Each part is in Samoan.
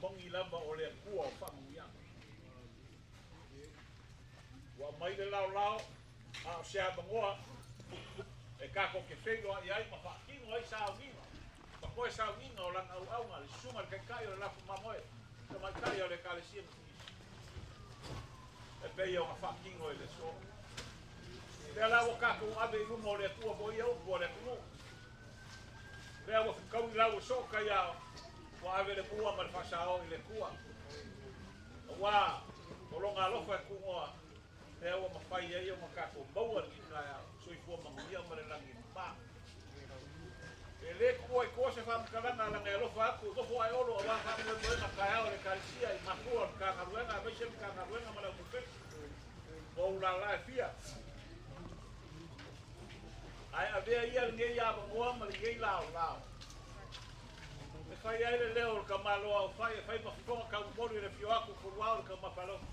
moni lava o le Atua o faamanuiaga. Ua aumai le laolao, a o se avanoa e tatou te feiloai ai ma faatino ai sauniga ma toe sauniga o lana auauna, le Susuga i le Taitai o le Lafu Mamoe, Tamaitai o le Ekalesia Metotisi, e pei ona faatino i le aso. Lea la ua tatou ave i luma o le Atua foi ia upu a le atunuu. Lea ua fetaui lau e soo taiao, ua ave le mua ma le faasao i le Atua. Aua o Lona alofa e tunoa, lea ua mafai ai ona tatou maua lenei taeao, soifua manuia ma le lagi e mama. E le tuua i tua se faamatalaga leaga e alofa atu i nofo ae olo aua faamoemoega taeao a le Ekalesia i matua o le Matagaluega aemaise le Matagaluega ma le Aufaipepe ma ou lala e fia. Ae avea ia lenei avanoa ma lenei laolao e fai ai le leo o le tamaloa aufai e fai ma fofoga taumomoli o le afio atu o Foluao i le taumafa alofi.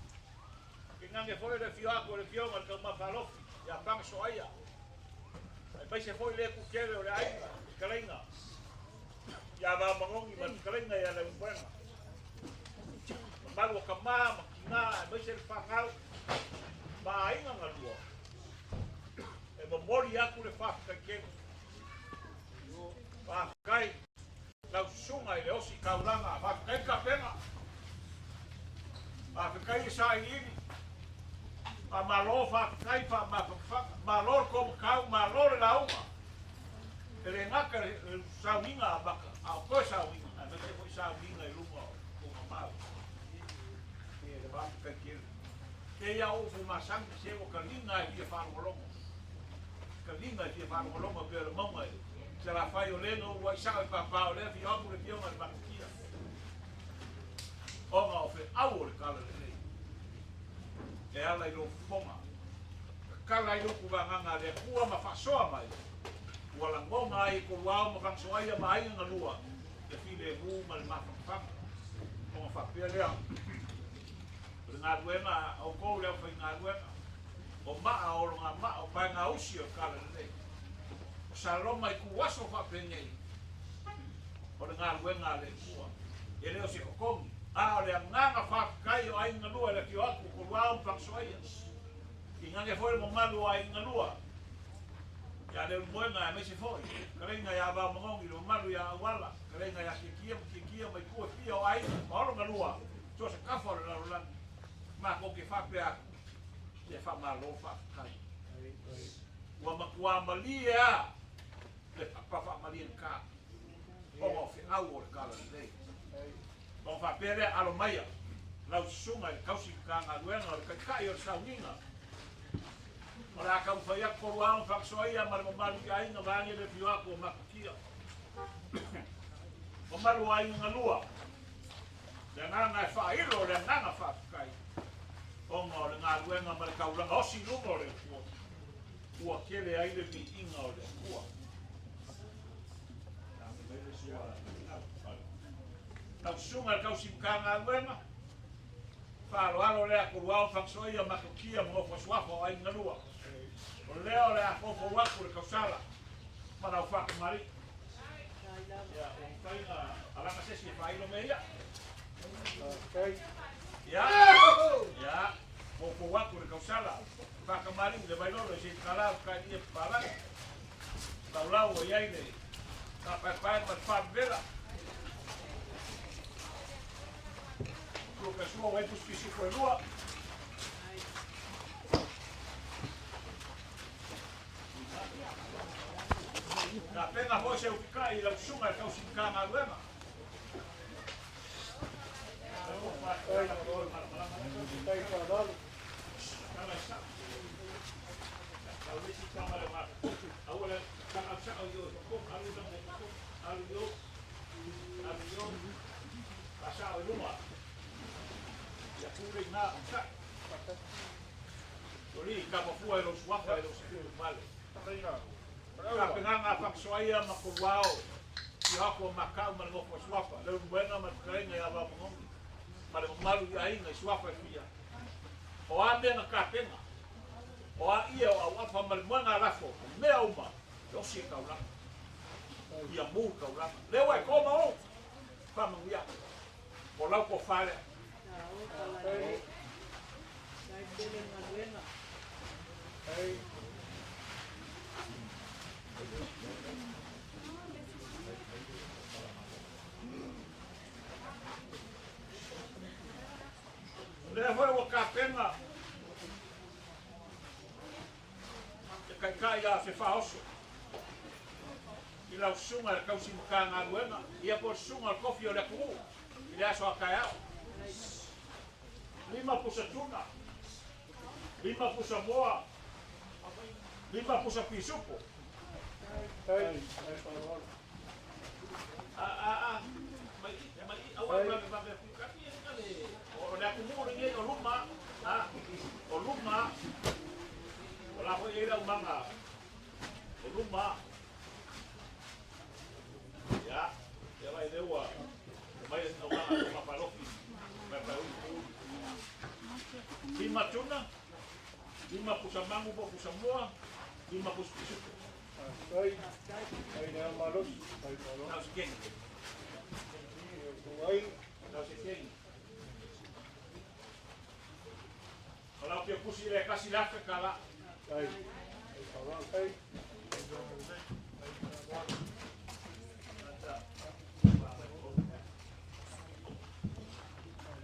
Inane foi o le afio atu o le afioga i le taumafa alofi ia Paga Soaia, aemaise foi le kutele o le aiga, fetalaiga ia Vaomanogi ma le fetalaiga ia Leulumoega. Mamalu o tama ma tina aemaise le fanau ma aiga na lua, e momoli atu le faafetai tele. Faafetai lau susuga i le osi taulaga, faafetai le tapena, faafetai le sailiili, faamalo, faafetai faamafanafana, malo le tomatau, malo le lauga. E le gata le sauniga a maka, a o toe sauniga, aemaise foi sauniga i luga o mamao. Faafetai tele. Kei a upu masani se ua taliga e fia faalogologo. Taliga e fia faalogologo e pei o le mauga i Salafai o lea na uluai sao i Papa o lea fia o atu le afioga i le Makutia. Ona o feau o le tala lelei e ala i lou fofoga. Tatala ai lotu vagaga a le Atua ma faasoa mai, ua lagona ai e Toluao ma Fagasoaia ma aiga na lua le filemu ma le mafanafana. Ona faapea lea, O le galuega a outou le aufaigaluega, o maa o ologamaa, o paegausi o le tala lelei. O Saloma i tuaso faapenei, o le galuega a le Atua, e le o se totogi, a o le agaga faafetai o aiga lua i le afio atu o Toluao ma Fagasoaia. Inane foi le mamalu o aiga lua ia Leulumoega aemaise foi Kaleiga ia Vaomanogi, le mamalu ia Auala, Kaleiga ia Tiatia ma Tiatia ma itu e fia o aiga ma ologalua. So o se tafa o le lalolagi, matou te faapea atu, se faamalo faafetai. Ua matua malie a le papa faamaliegata ona o feau o le tala lelei. Ona faapea lea, alo maia lau susuga i le tausi Matagaluega o le Taitai o le Sauniga, o le a taumafai atu tolu ao ma faasoaia ma le mamalu i aiga vaeane le afio atu o Matukia. Mamalu o aiga galua. Le agaga e faailo o le agaga faafetai ona o le galuega ma le taulaga osi i luga o le Atua, ua tele ai le viiga o le Atua. Lau susuga i le tausi Matagaluega, faaaloalo lea Toluao Fagasoia Matokia ma Nofo Suafa o Aiga Lua. O lea o le a foufou atu le tausala ma lau faatamalii. Ia, ua mafai ona alaga se isi e faailo mea ia. Ia, ia, poupou atu le tausala, faatamalii le vailolo i se itala o kai ia papalagi. Laulau o i ai le fapaepae ma le faavevela. Tua pesua ua i pusipisiku e lua. Tapena foi se ukikai i lau susuga i le tausi Matagaluega. Tama fua e lou suafa e lou sefulu vale. Tapenaga a Fagasoaia ma Koluao, i Haku o Makau ma le nofo a Suafa, Leulumoega ma le fetalaiga ia Vaomanogi, ma le mamalu i aiga i Suafa e fia. O a mea na tapena, o a ie o auapa ma le moega lafo, o mea uma, e osi e taulaga. Ia mu taulaga. Lea ua e kō ma ou, faamanuia. O O lau tofa lea. O lea foi ua tapena le Taitai ia Fefaaoso i lau susuga i le tausi Matagaluega, ia po o le susuga o le tofi o le atunuu i le aso a taeao. 5 pusa tuna, 5 pusa moa, 5 pusa pisupo. A, mai, mai, aua vave vave aku kati e le o le atunuu lenei o luma, a, o luma, o la foi e lau manga, o luma. Ia, ia vai lea ua mai au manga o mapalofi, mai pai ulu. 5 tuna, 5 pusa mangu po pusa moa, 5 pusa pisupo. Nau se kengi. Nau se kengi. O lau kia pusi le kasi le afe ka la.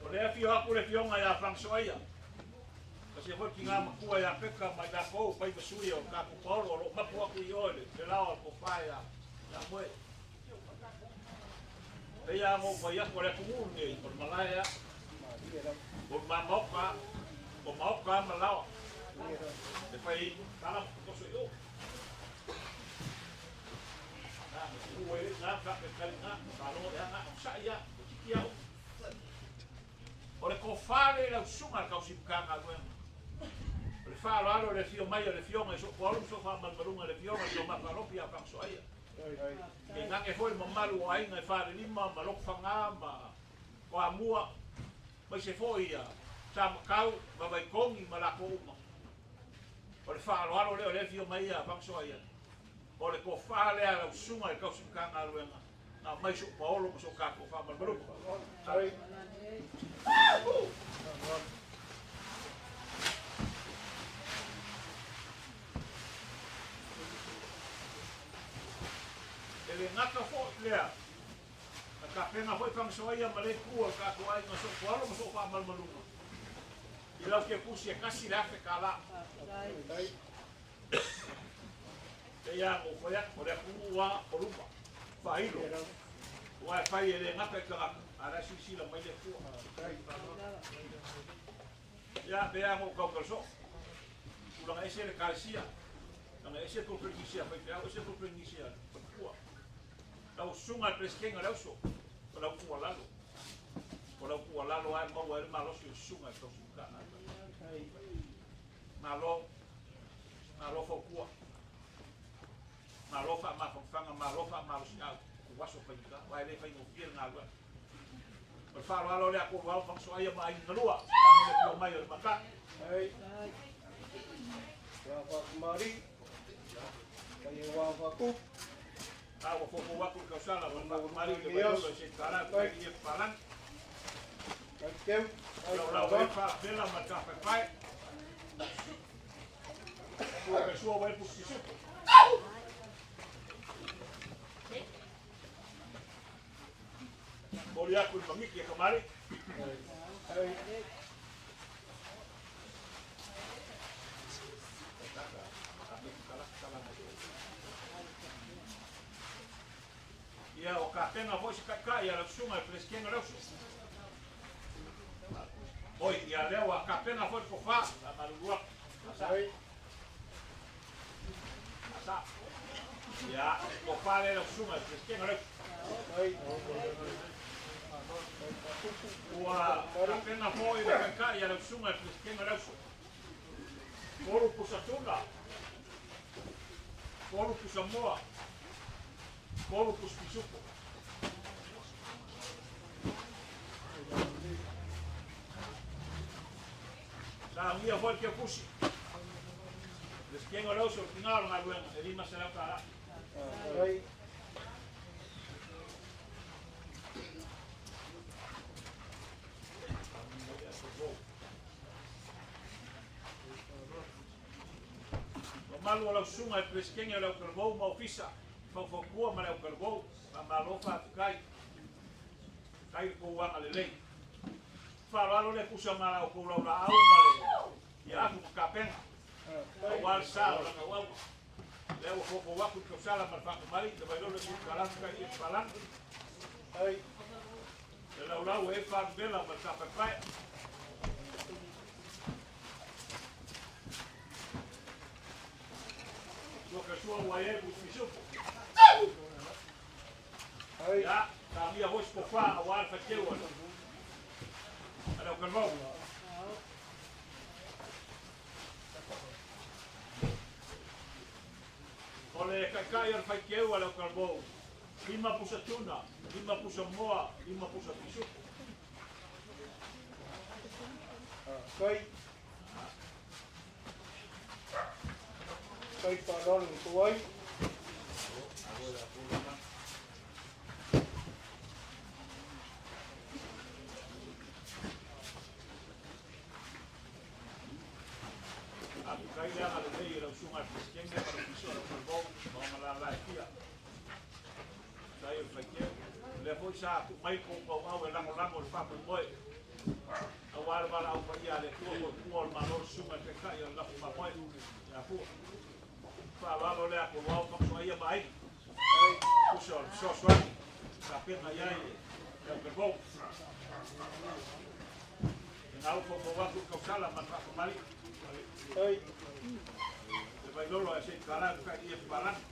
O lea fio aku le fionga ia Fangsoaia. Kasi foi ki ngā makua ia Peka mai lākou pai masui o kākou Paolo o lo mapu aku i oe le lao al kofa ia moe. Peia mo pai aku o le atunuu nei, o le malae a, o le mamaoka, o maoka ma laoa. E fai kala toso i o. Nā, me te ue, nā, ka pe kali nā, ka lo ea nā, o sa ia, o tiki au. O le kofale lau susuga le tausi Matagaluega. O le faaaloalo o le afio mai o le Afioga i So'o so faamalumaluga le Afioga i Mafalofi ia Fagasoaia. E gage foi mamalu o aiga e falelima ma Lotofaga ma Toamua, mai se foi ia Samakau ma Vaitogi ma latou uma. O le faaaloalo lea o le afio mai ia Fagasoaia. O le tofa lea lau susuga i le tausi Matagaluega, na mai So'o Paolo ma so tatou faamalumaluga. E le gata fo'i lea, na tapena foi Fagasoaia ma le itu o le tatou aiga So'o Paolo ma so'o faamalumaluga i lau kepusi e kasi le afe kālā. E ia mo foi o le atunuu a o luma faailo ua e fai e le gata i tagata a la silasila mai le Atua. Ia pe a mo kaukalaso'o tulaga ese le ekalesia, tulaga ese le kopelegisia faifeau, ese le kopelegisia faletua. Lau susuga i le peresetene o le auso, o lau tuualalo, o lau tuualalo ae maua ai le malosi o susuga i le tausi Matagaluega. Malo, malo fautua, malo faamafanafana, malo faamalosiau o aso faigata, aua e le faigofie le galuega. O le faaaloalo lea a tou Fagasoaia ma aiga galua, amo le afio mai o le Matai. A ua foufou atu le tausala ma le faakamali le vaiolo e se tala i ia papalagi. Lau lau e faalapela ma le tafaefae. Sua pe sua ua e pusi pisupo. Moli aku i mangiki e kamari. Ia o kapena foi se kaikai ia lau susuga i le peresetene o le auso. Oi, ia lea ua kapena foi le tofa, a malulu atu. Asa. Asa. Ia, tofa lea lau susuga i le peresetene o le auso. Ua tapena foi le kaikai a lau susuga i le peresetene o le auso. 3 pusa tuna, 3 pusa moa, 3 pusa pisupo. Sa ugia foi le keukusi. Peresetene o le auso o le tiga o le galuega e 500 tālā. mamalu o lau susuga i le Peresetene o le Aukaluvou ma Ofisa Faufautua ma le Aukaluvou, faamalo faafetai. Faafetai i le tou agalelei. Faaaloalo le pusa ma la outou laulaau ma le tiaafu ma tapena aua le sa o lana auauna. Lea ua foufou atu le tausala ma le faakamali, le vailolo e tuukalafu kai i palagi. Le laulau e faaluvela ma le tapaepae. Sua ka sua ua e pisupo. Ia, tagia foi se kofā aua le faiteu a le Aukaluvao. O le taitai o le faiteu a le Aukaluvao, 5 pusa tuna, 5 pusa moa, 5 pusa pisupo. Kai. Kai faaaloalo i tou ai. Faafetai le agalelei i lau susuga i le Peresetene ma le Ofisa o le Aukaluvao ma ona lala e fia. Faafetai o le faiteu. O lea foi sa tuu mai kou auau e lagolago i le faamoemoe aua le valaau paia a le Atua mo le pua o le Malo le susuga i le Taitai o le Lafo Mamoe ia Fua. Faaaloalo lea a Koluao Fagasoaia ma Aiga. Tusa o le fesoasoani tapena i ai le Aukaluvao. E gau foufou atu le tausala ma le faakamali. Le vailolo ae se i tala kai i palagi.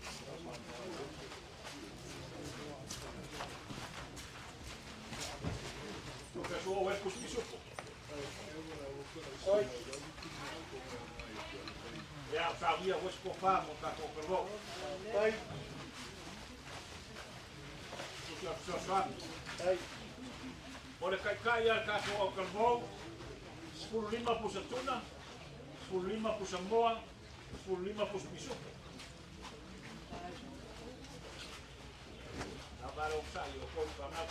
Tua ka sua o e pusi Ai. Ia, o saunia foi se kofā mo tatou Aukaluvao. Ai. Tusa o le fesoasoani. Ai. O le taitai a le tatou Aukaluvao, 15 pusa tuna, 15 pusa moa, 15 pusa pisupo. A vale o sai o kou fanau.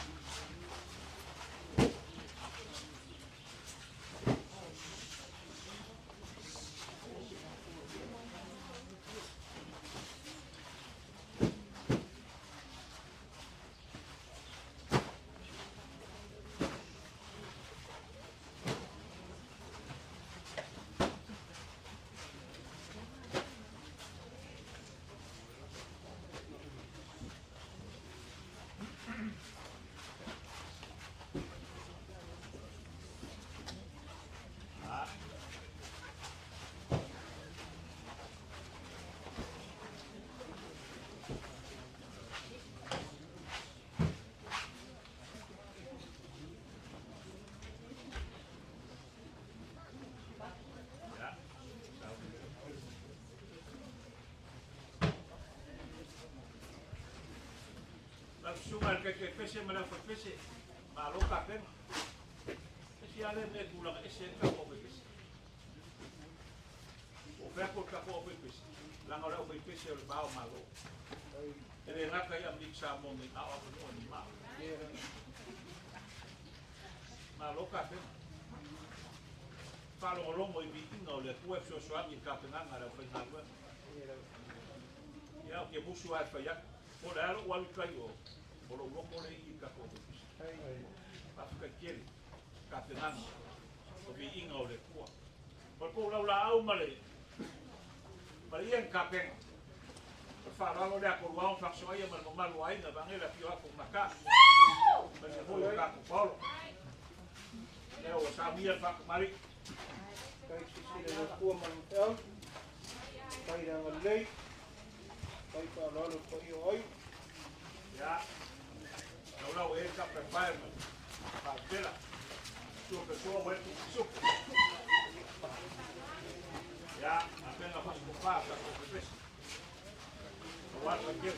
Ia. Lau susuga i le Taitaipese ma le Aufaipese, malo tapena. Esi lava lea mea e tulaga ese ai le tatou aufaipese. Ua ou fai atu o le tatou aufaipese, leaga o le aufaipese o le va o Malo. E le gata i Amerika Samoa nei, a o atunuu e mamao. Malo tapena. Faalogologo i viiga o le Atua e fesoasoani i le tapenaga a le aufaigaluega. Ia, ou te musu lava e fai atu. Po o le a lou alu i tai o lou loto lea i i le tatou aufaipese. Faafetai tele tapenaga o viiga o le Atua. O le tou laulaau ma le ia ni tapena. O le faaaloalo lea a Koluao ma Fagasoaia ma le mamalu o aiga vaeane le afio atu o Mata. Aemaise foi o tatou paolo. Lea ua saunia le faakamali. Kai silasila i le Atua ma lana feau. Kai le agalelei. Kai faaaloalo i le paia o aiga. Ia, laulau e tapaepae ma faalupela. Sua pe sua ua e tupu. Ia, apena faasokofa tatou pepesi. Aua le faiteu.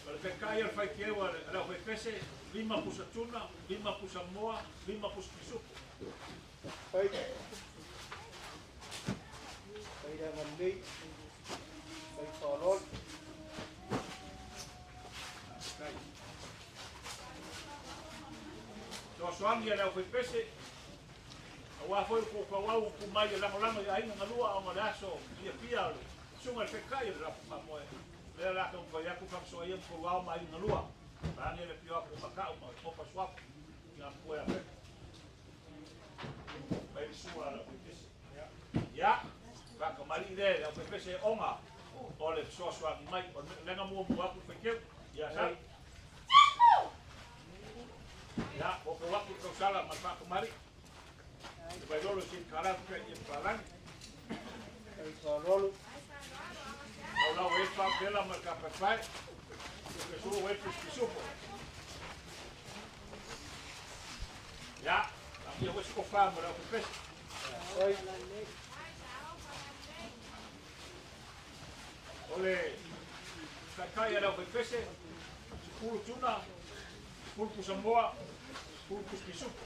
O le taitai o le faiteu a le aufaipese, 5 pusa tuna, 5 pusa moa, 5 pusa pisupo. Kai. Kai le agalelei. Kai faaaloalo. Fasoasoagia le aufaipese, aua foi ua tauau upu mai e lagolago i aiga galua ona o le aso fiafia o le susuga i le Fekai o le latou faamoe. O lea o le a taumafai atu faasoasoaia ma tou ao ma aiga galua, vaeane le afio atu o Makau ma Opa Suafa i ngā matua ia Peko. Mai le sua a le aufaipese. Ia, faatamalii lea i le aufaipese ona o le fesoasoani mai. O le mea muamua atu le faiteu. Ia, sau. Ia, popo atu le tausala ma le faakamali. Le vailolo i kala ka i palani. Ai faaaloalo. Lau lau e fa pela ma ka papai. Ke su e pisupo. Ia, a ia wes ko fa mo la pepes. Ai. Ole kai kai ala pepese. Sepuluh tuna, 10 pusamoa, 10 pisupo.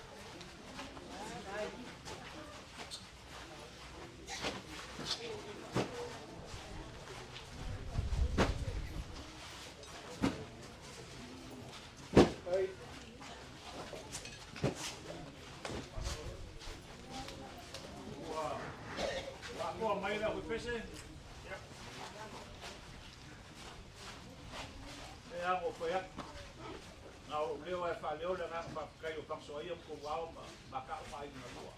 Ai. Ua ua mai la pepese. E a mo foi atu. Na o leo e fa leo le ngā whakakai o whaksoa mo ko wao ma ma ka o mai ngā lua.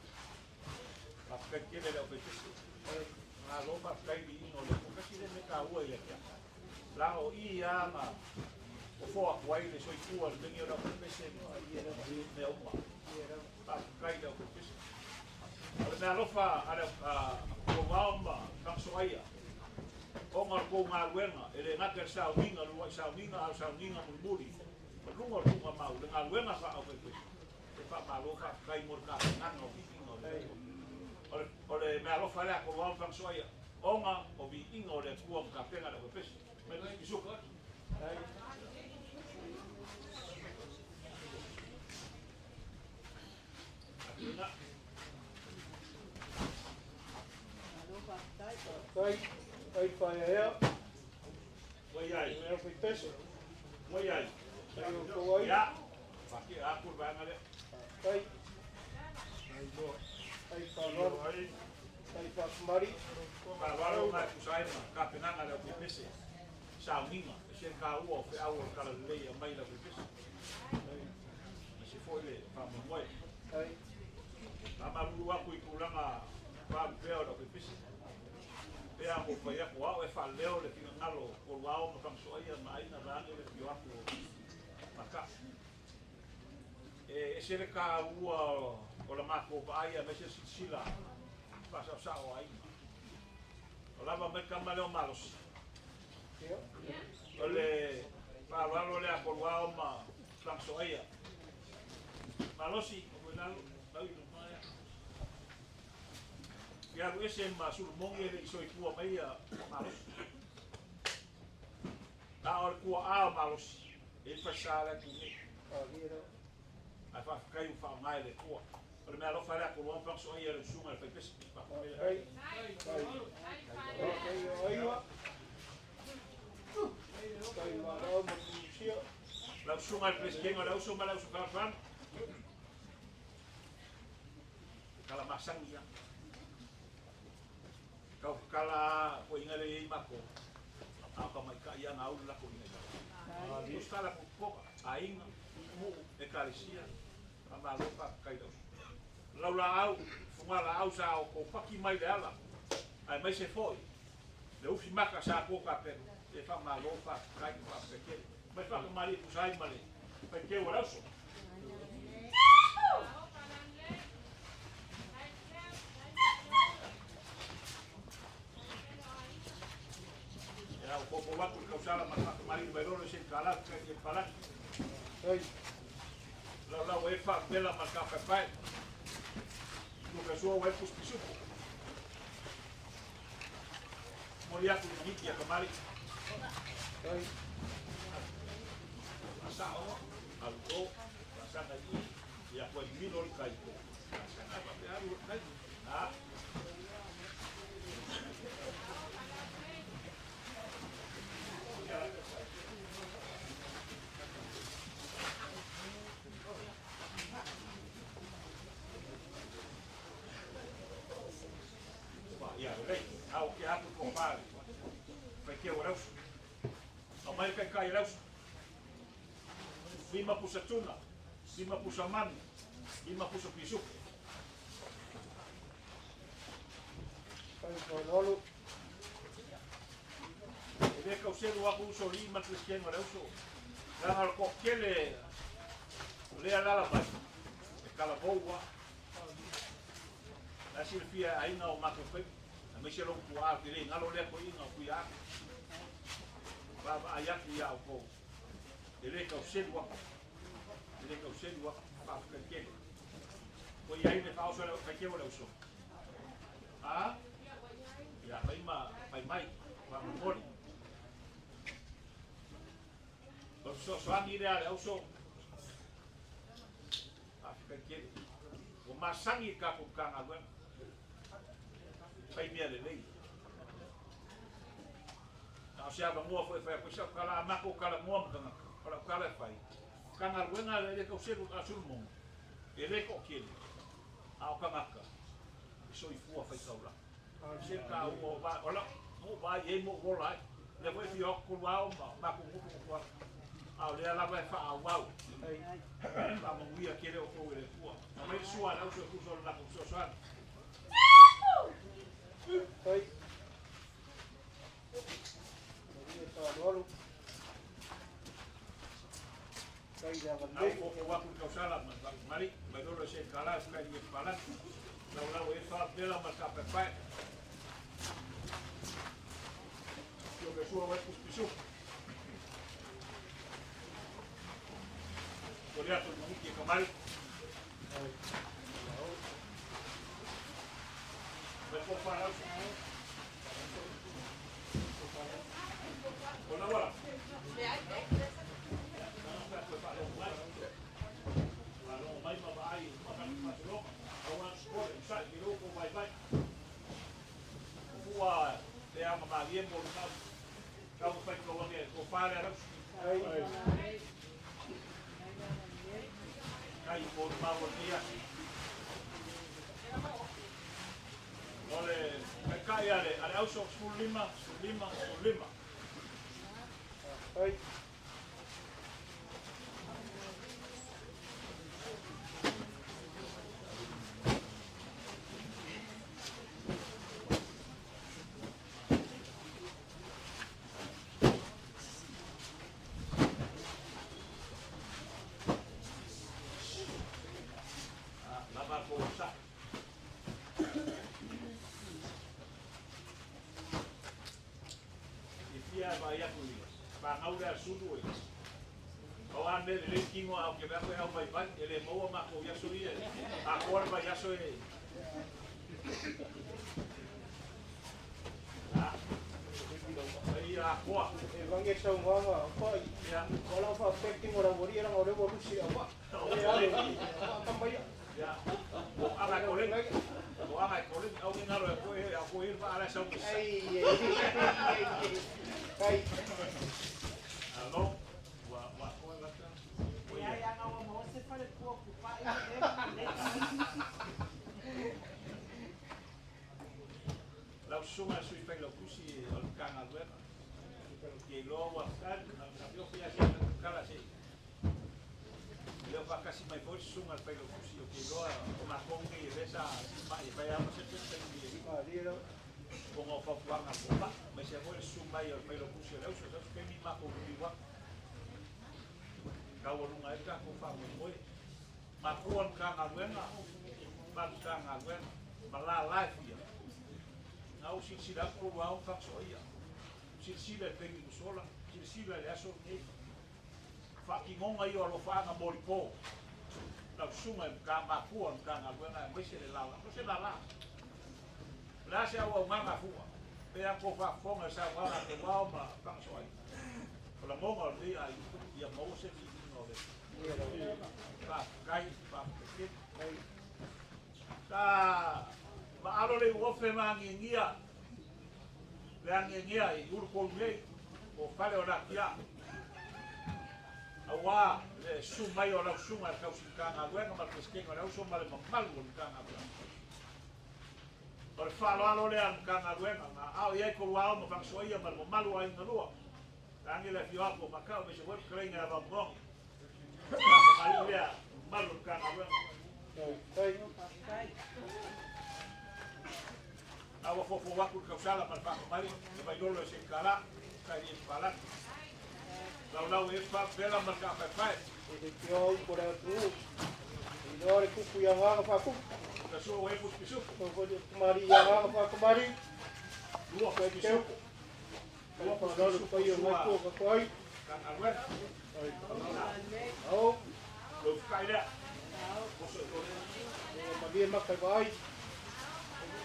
Whakakai kele leo pepese. Ngā lo whakakai bi ingo le kasi le me ka ua i le kia. La o i a ma o foa kuai le soi kua le mengi o leo pepese me uma. Whakakai leo pepese. O le mea alofa a le ko wao ma whaksoa ia. O ngā kou ngā luenga, e le ngata le sauniga, lua i sauniga, au sauniga mulimuli. Ma lunga o lunga mau, le ngā luenga wha au pepese. E wha malo wha kai mo ka nganga o viinga o le o le mea alofa lea ko wao whaksoa ia. Onga o viinga o le atua ma ka penga le pepese. Me le pisuka. Ai. Atuina. Ai. Ai whaea. Wai ai. Mea faipese. Wai ai. Ai o kou ai. Ia. Whaki aku le vaenga lea. Ai. Ai faaaloalo. Ai faakamari. Faaaloalo mai pusa ai ma kapenaga le pepese. Sauniga, e se ka ua o feau o le talalelei e aumai le pepese. Ma se foi le faamoemoe. Ai. Faamalulu atu i tulaga faalupea o le pepese. Pea mo fai atu ao e faaleleo le finagalo o luao ma fagasoaia ma aiga vaeane le afio atu o Maka. E ese le kāua o la matou vaai aemaise le silasila faasaosao o aiga. O lava mai kama lea o malosi. Ia. O le faaaloalo lea koluao ma fagasoaia. Malosi, o koe lalo, lau i luma ia. Ia alu ese ma sulumogi e le i soifua mai ia malosi. A o le kua'a o malosi, e i falesa le atu nei. Alia la. Ae faafetai ua faaaoga e le Atua. O le mea alofa lea koluao ma fagasoaia le usuga i le faipese. Faafetai. Ai. Ai. Ai o aiga. Tai marau ma tusia. Lau susuga i le Peresetene o le auso ma le auso fealofani. Kala masani ia. Kau kala ko inga le i mako. A ka mai ka ia ngā ulu lako inga i. Tus kala ko aiga, mu ekalesia, ka malo pa kai lau. Lau la au, funga la au sa o ko paki mai le ala. Ai mai se foi. Le ufi maka sa ko ka pe. E fa malo pa kai pa pe. Mai fa ka mari pusai male. Pai ke o lauso. Ia o popo watu i kausala ma fa mari mai rolo se kala ka ke pala. Ai. Lau lau e fa pela ma ka pa pai. Lu ka sua wai pus pisupo. Moli atu i hiki a kamari. Ai. Asa o, alu o, asa na i, ia koe milo le kai ko. Asa na pa pe alu kai. Ha? te atu ko pale. Fai ke o rausu. Au mai kai kai rausu. 5 pusa tuna, 5 pusa manu, 5 pusa pisuke. Fai faaaloalo. E le kauselu aku uso li ma kristiano le uso. Langa lo kele le alala mai. E kala boua. La silfia aina o mako pe. A me se lo ku a te le ngalo le ko inga ku ya. Ba ba ayaki ya o ko. E le kauselu aku. E le kauselu aku pa ka kele. Ko ia ine fa uso le ka kele le uso. A? Ya mai ma mai mai ma moli. O so so angi le ale uso. Afrika kele. O masangi ka ko kanga lua. Fai mea le lei. Na o se ava mua foi fai ko sa kala mako kala mua mkanga. Kala kala fai. Kanga luenga le le kauselu a sulmo. E le ko kele. A o kangaka. So i fua fai kaula. Se ka o ba ola mo ba ye mo vola. Le foi fi o ko wao ma ma ko mo ko. A o le ala vai fa au au. Pa mo ia kele o ko le fua. Na mai sua na uso kuso la ko so so. Fai. Maria faaaloalo. Fai le Au agalelei. ko ko waku kausala ma mari mai lolo se kala se kai pala. Lau lau e fa bela ma ka pe. Yo que suo vai pisu. Korea to mo ki kamari. Vai ko para. Hola, hola. Lima, 15, 15. Fai. Lava ko sa. I fia vai aku i. Pa ngaure a sulu e. O a me le kingo au ke vai au vai vai ele moa ma ko ia so ia. A ko vai ia so e. Ah. Ai a ko. E vange sau nganga fai. Ya. Ola fa pekti mo la wori era ngore bo lusi awa. E ale. Tambai. Ya. O ala ko le. O ala ko le au ngalo e ko e a ko ir va ala sau. Ai ai ai. Ai. Alo. Wa wa ko la ta. Ia ia nga mo se fale ko ku pa i le. Lau sunga sui fai lau kusi o le kanga luena. Ke loa ua tali, na na fia se kala se. Leo whakasi mai foi sunga fai lau kusi o ke loa o makongi e lesa ma e fai ama se te te ni. Maria la. O ngā whapuanga ko pa. Mai se foi sunga i o fai lau kusi o leo so se mi mako mi wa. Kau lunga e ka ko wha mo moe. Makua kanga luena. Ma kanga luena. Ma la la fia. Nau silsila ko wau fakso ia. Silsila e pengi usola, silsila le aso nei. Whakingonga i o alofaanga molipo. Lau sunga e ka makua ka ngaluenga e maise le lala. No se lala. La se au au manga fua. Pe a ko whafonga sa wala te wao ma fakso ai. O la monga o le ai ia mau se fi no le. Pa kai pa ke. Sa ma alo le uofe ma angiangia. Le angiangia i uru kou nei o fale o la kia. Aua le su mai o lau sunga le kausi kanga luenga ma le peskenga o lau so ma le mamalu o le kanga luenga. O O le faaaloalo lea a le Matagaluega na aao i ai Koluao ma Fagasoaia ma le mamalu o aiga lua. Taagi le afio atu o Makau aemaise foi le fetalaiga ia Vaomogi. Faafamalii lea mamalu o le Matagaluega. A ua foufou atu le tausala ma le faafamalii e Vailolo e se i tala, tai i Palagi. Laulau e Pela ma le Taapaepae. E te tio au po le atunuu. Iloa le kupu i agaga faakupu. Ka sua ua e pusupisupu. Kamali'i i agaga faakamali'i. Lua pusupisupu. Lua faaaloalo paia o Matua Katoai. Matagaluega. Ao. Lou fukai lea. Oso i o. Ua malie maka i vaai.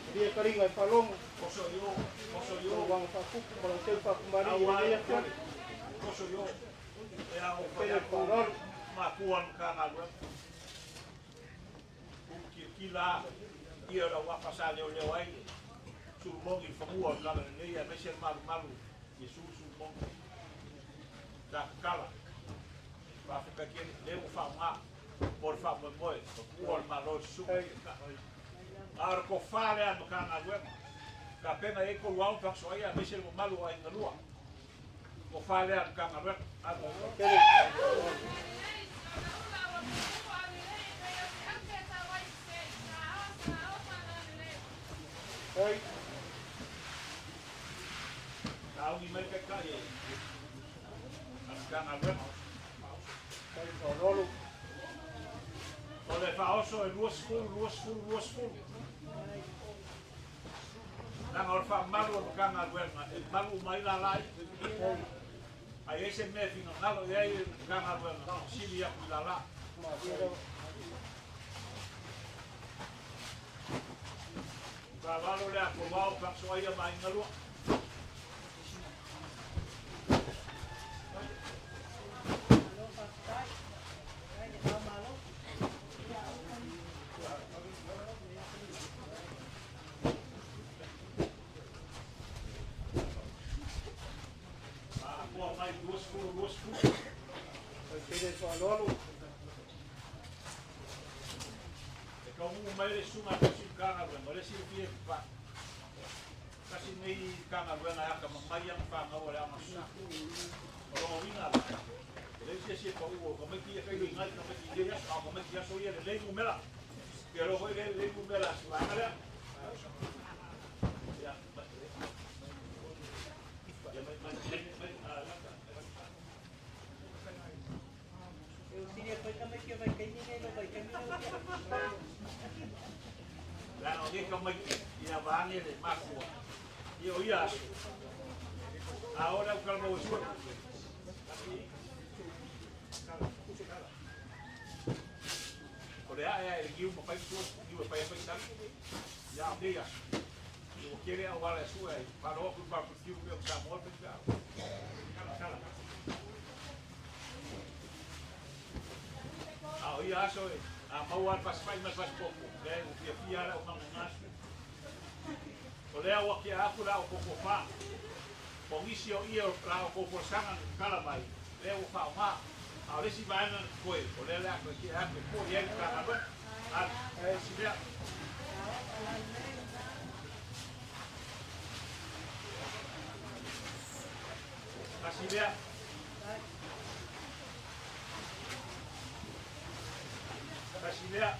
Malie kaliga i faalogo. Oso i o. Oso i o. Lau aga faakupu ma lau teu faakamali'i i lenei afiafi. Oso i o. E ao Tele fai atu faaaloalo. makua o le Matagaluega. Kilakila ia o lau afa sa leoleo ai le sulumogi i le fanua o le tala lelei aemaise le malumalu Iesu sulumogi. Sa tatala. Faafetai tele lea ua faaaoga mo le faamoemoe o tuua o le Malo i susuga i Taitai. A o le tofa lea a le Matagaluega, tapena i ai tolu ao ma Fagasoaia aemaise le mamalu o aiga lua. Tofa lea a le Matagaluega. Tele. Ai. Taogi mai le Taitai e a le Matagaluega. Ai faaaloalo. O le faaoso e 20, 20, 20. Leaga o le faamalu o le Matagaluega e malu uma ai lala ia. A i ai se mea e finagalo i ai le Matagaluega, sili atu i lala. Faaaloalo lea a Koluao, Fagasoaia ma Aiga Lua. Faaatoa mai 20, 20. Ai tele faaaloalo. E taunuu mai le susuga a tasi Matagaluega, o le silafia e papae. Tasi lenei Matagaluega e atamamai ana fanau a le Aoga Aso Sa. O lona uiga la, e leai se isi e pau o tamaiti ia tailo i ina i tamaiti i nei aso, a o tamaiti i aso ia lelei numera. Pe alofa foi lea lelei numera a si vaega lea. Ia, mai, ia, mai, mai, mai, mai, a, Leaga o nei tamaiti ia vaane le makua ia o ia aso. A o le au kalamau e sua. O le ae ae le niu ma fai sua, niu e fai fai tali. Ia o nei aso. Ia ua tele au ala e sua ai. Falo atu i barbecue mea o Samoa pe pe. Kala kala. A o ia aso e a maua le fasifai ma le fasipopo, leai ua fiafia lava le aumaga aso. O lea ua tea atu la outou tofa, o nisi o ie o la outou folasaga na tatala mai, lea ua faaaoga. A o le isi vaega na totoe, o lea o le a toe tea atu e poa i ai le Matagaluega. Alu, tasi lea. Tasi lea. Tasi lea.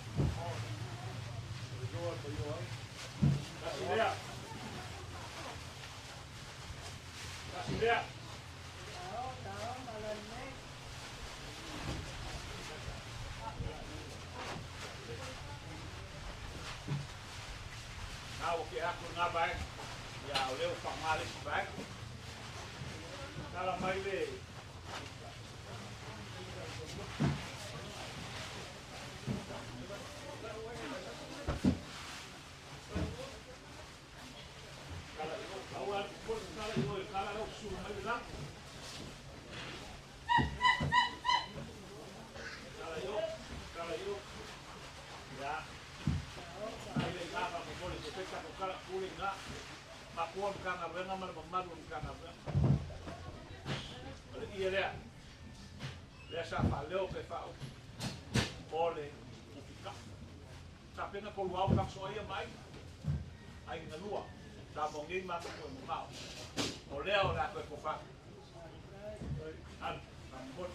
Tasi lea. Tasi lea. Na ua ke atu ngā vaega. Ia o lea ua faaaoga le isi vaega. Tala mai le Tala i o, aua tala i o, tala lau sulu mai le la. Tala i o, tala i o. Ia. Ai le ngā whakamole se peka ko kala pule ngā. Makua Matagaluega ma le mamalu o le Matagaluega. O le ie lea. Lea sa faaleo pe faaupu o le upika. Tapena koluao fagasoaia ma aiga. Aiga na lua, Samoa nei ma atunuu e mamao. O lea o le a toe tofa atu. Alu, faamolemole.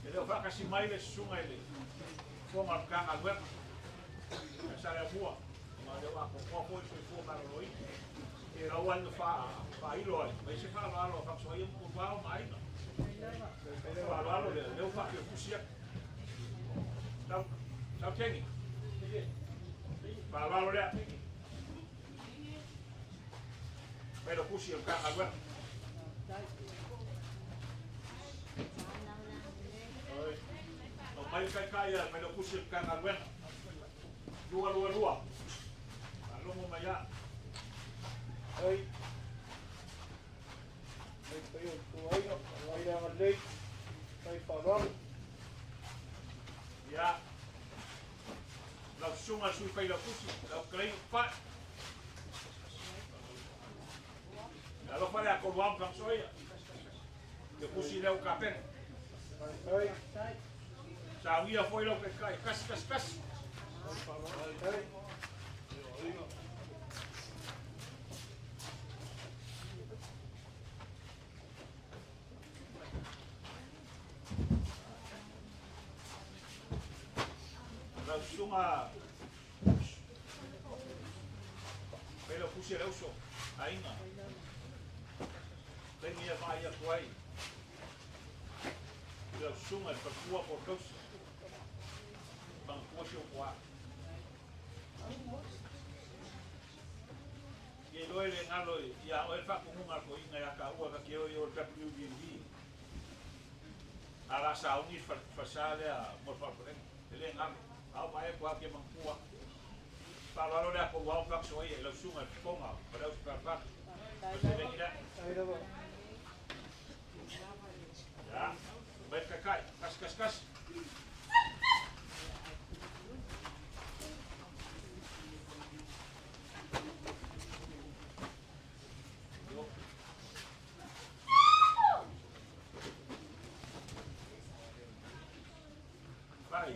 E le o faatasi mai le susuga i le Fofoga o le Matagaluega i Saleaaumua, ona o lea ua atoatoa foi le soifua maloloina. E tau lava ina faailo ai, fai se faaaloalo a Faasoaia ma Toluao ma Aiga. Faaaloalo lea, lea ua faafiofusi atu. Sau, sau Teni. Faaaloalo lea. Failokusi o le Matagaluega. Aumai le taitai a le Failautusi o le Matagaluega. 222. Faalogo mai lava. Ai. Ai paia o le tuaiga, ai le agalelei, ai faaaloalo. Ia, lau susuga i le Sui Failautusi, lau fetalaiga Tupai. E alofa le atonu ao ma Fagasoia. Ia tusi lea ua tapena. Ai. Saunia foi lau taitai, 111. Ai. Lau susuga Failautusi e le uso, aiga. Taimi ia vaai atu ai i lau susuga i le faletua po o le tausi. Manatua si ou toa. Ia iloa e le galo ia oe le faatonuga a le toeaina ia taua ta te o i o le WVV. A la sauni le falesa lea mo le faalepalega. E le galo. A o vaai atu lava ke manatua. Faaaloalo lea tolu ao ma faasoaia i lau susuga i le fofoga o le ausipalapala. O se legi lea. Ai lava. Ia, mai le taitai. 111. Vai.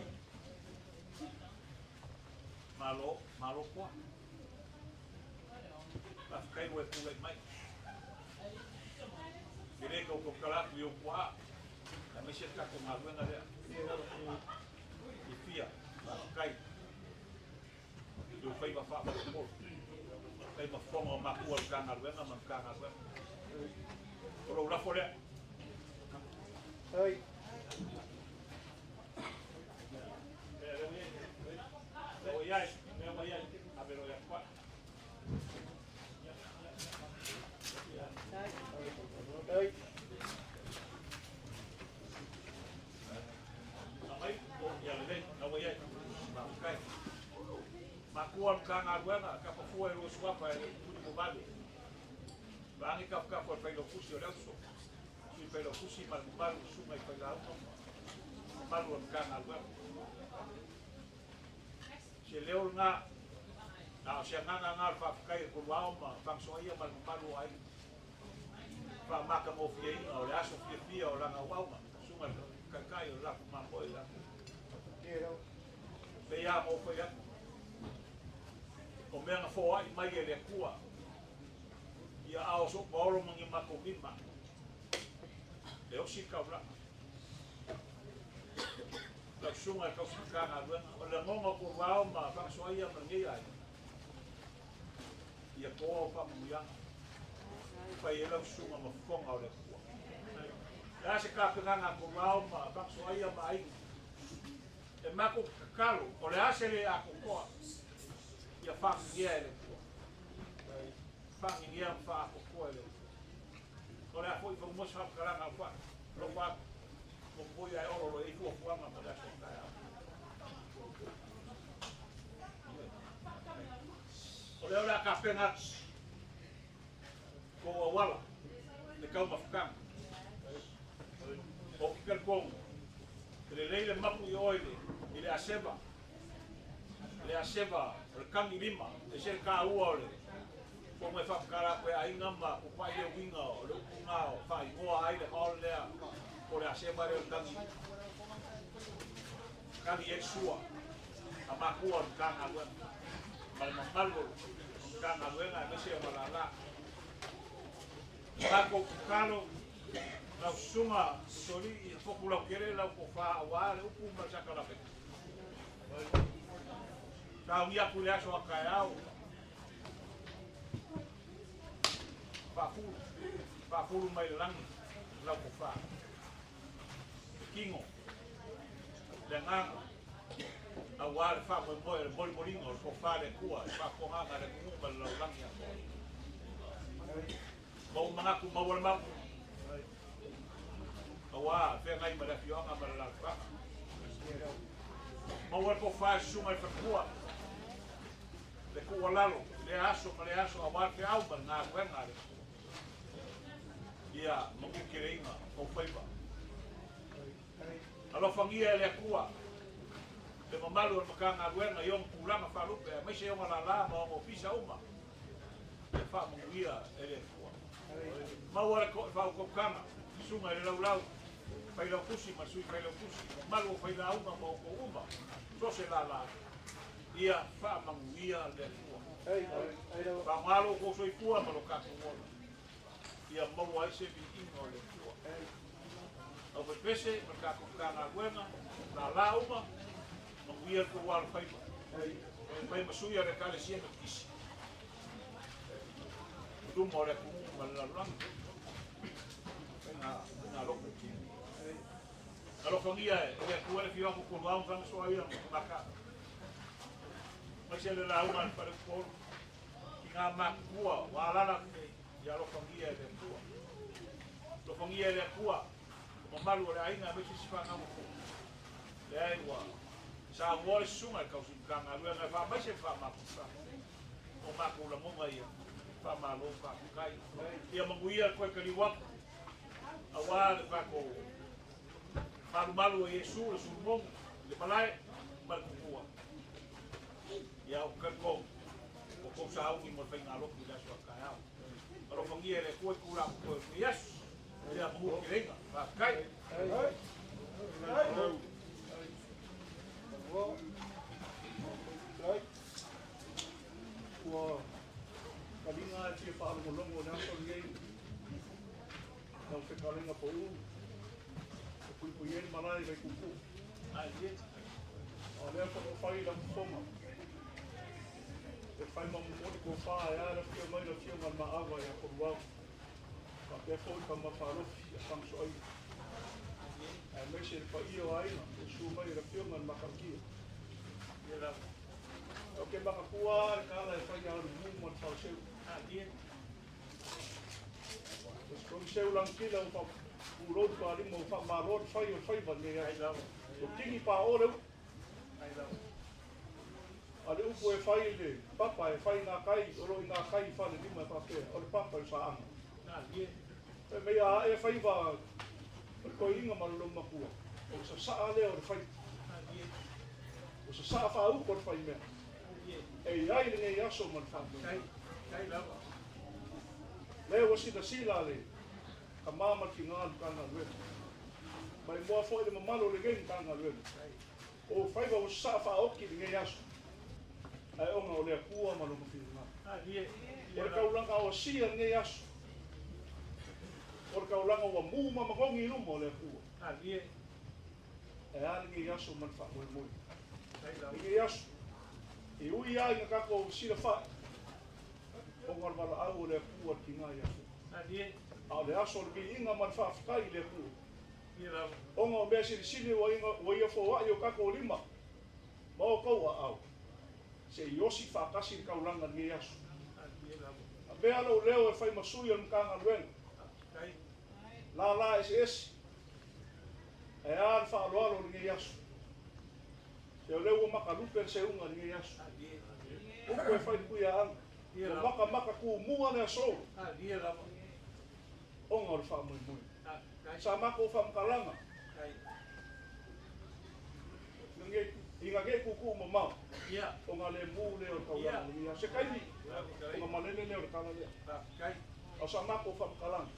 Malo, malo koa. Faafetai ua e tulai mai. E le tau tautala atu i ou puaa, aemaise le tatou galuega lea. Fiafia, faafetai i ou faiva faamolemole. Faafetai ma fofoga o matua o le Matagaluega ma le Matagaluega. O lou lafo lea. Ai. O iai, mea ua iai, ave loa ia Tupai. Ai. Aumai, o, ia lelei, na ua iai. Faafetai. Matua o le Matagaluega, tapafua e lua suafa e le tuli vavave. Vaage tafatafa o le Failautusi o le Auso, Sui Failautusi ma le mamalu o susuga i failauga ma mamalu o le Matagaluega. Se leo lena, na o se agaga lena o le faafetai a Toluao ma Fagasoaia ma le mamalu o aiga. Faamatagofieina o le aso fiafia o lana auauna, susuga i le taitai o le latou mamoe i latou. Pei lava ona ou fai atu, o mea na foai mai e le Atua ia ao soo paolo ma ni matou lima e osi le taulaga. Lau susuga i le tausi Matagaluega, o le lagona o Toluao ma Fagasoaia ma lenei aiga, ia toa o faamanuiaga fai ai lau susuga ma fofoga o le Atua. Le a se tapenaga a Toluao ma Fagasoaia ma aiga, e matou te tatalo, o le a se le atoatoa, ia faamanuia e le Atua. Faamanuia ma faaatoatoa e le Atua. O le a foi faumua se faamatalaga a Ufa'i, alofa atu, momomo ia e Olo o lo o i ai fuafuaga mo le aso a taeao. O lea o le a tapena atu kou auala le taumafataga. Ou te talitonu, e lelei le mapu i oe i le aseva, le aseva o le tagi lima, e ese le taua o le fono e faamatala atu e aiga ma kupa'i le uiga o le upu lena o faaigoa ai le hall lea po o le aseva lea o le tagi tagi ai le sua a matua o le Matagaluega ma le mamalu o le Matagaluega aemaise o malala. Matou tatalo lau susuga Usoalii ia fotu lautele lau tofa aua le upu ma le sakalamene. Saunia atu i le aso a taeao faafulu, faafulu mai le lagi lau tofa. Le tino, le agaga, aua le faamoemoe o le molimoliga o le tofa a le Atua i faafofogaaga a le atunuu ma le lalolagi atoa. Ma ua manatu maua le mau, aua feagai ma le afioaga ma le alaalafaga. Maua le tofa e susuga i le faletua, le tuualalo i lea aso ma lea aso aua le feau ma le galuega a le Atua. Ia manuia tou faiva. Alofagia e le Atua le mamalu o le Matagaluega i ona tulaga faalupe aemaise ona lala ma ona ofisa uma. Ia faamanuia e le Atua. Maua le faautautaga, susuga i le laulau, failautusi ma le sui failautusi, mamalu o failauga ma outou uma, so o se lala, ia faamanuia le Atua. Faaaoga lo outou soifua ma lo tatou ola, ia maua ai se viiga o le Atua. Au pepese ma le tatou Matagaluega, lala uma, manuia le tou alofaiva. Fai ma sui a le Ekalesia Metotisi i luma o le atunuu ma le lalolagi. Faiga alofa. Alofagia e le Atua le afio atu o Toluau ma Fagasoaia ma Maka. Aemaise le lauga a le Faleupolu ki ngā matutua ua alaala atu nei, ia alofagia e le Atua. Alofagia e le Atua le mamalu o le aiga aemaise isi fanau o Leai ua saunoa le susuga i le tausi Matagaluega e faamaise ma faamamafa o matou lagona ia. Faamalo faafetai. Ia manuia le toe taliu atu aua le tatou malumalu o Iesu le sulumogu i le malae ma le tupua. Ia ou te talitonu ua tou sauni mo le faigalotu i le aso a taeao. Alofagia e le Atua i tulaga totoe o lenei aso. Ia manuia keleiga. Faafetai. Ua taliga e fia faalogologo i le aso lenei lau fetalaiga pau e puipui ai le malae i Vaituutuu. A o lea foi ua fai lau fofoga e fai ma momoli tofa e a le afio mai le afioga i le Maava ia Koluau faapea foi Tama Fa'alofi ia Fagasoaia aemaise le paia o aiga o susu mai e le afioga i le Matautia. Ou te manatua lava le tala e fai ia Lumu ma le Falaseu. O se togiseu lanakila ua faapulou le tualima ua faamalo le fai o le faiva i lenei aso. Ua tini paʻo le upu. A le upu e fai i le papa e fai i ngā kai o lo o i ngā kai i Falelima e faapea, o le papa i le saaga. Fai mai a ae faiva o le toeaina ma le loomatua, o le sasaa lea o le faiva. O sasaa faaupu o le faimea. E i ai lenei aso ma le faamoemoe. Lea ua silasila le tama ma le tina o le Matagaluega. Maimoa foi le mamalu o lenei Matagaluega. O faiva ua sasaa faaoti i lenei aso, ae ona o le Atua ma Lona finagalo. O le taulaga o Asia i lenei aso, o le taulaga ua mu ma manogi i luma o le Atua. Ae a lenei aso ma le faamoemoe? Lenei aso, e ui lava ina tatou silafai ona o le valaau o le Atua i le tina ia Sua. A o le aso o le viiga ma le faafetai i le Atua, ona o mea silisili ua ia foai o tatou lima ma outou aao, se i osi faatasi le taulaga i lenei aso. Avea lou leo e fai ma sui o le Matagaluega, lala eseese, ae a le faaaloalo o lenei aso. Se o lea ua makalupe le seuga i lenei aso. Upu e fai i le Tuiaana. Ua makamaka kumua le aso. Ona o le faamoemoe. Sa matou faamatalaga ina nei tuutuu mamao ona lemu lea o le taulaga i lenei aso. Se taimi ona malele lea o le tala lea. A o sa matou faamatalaga,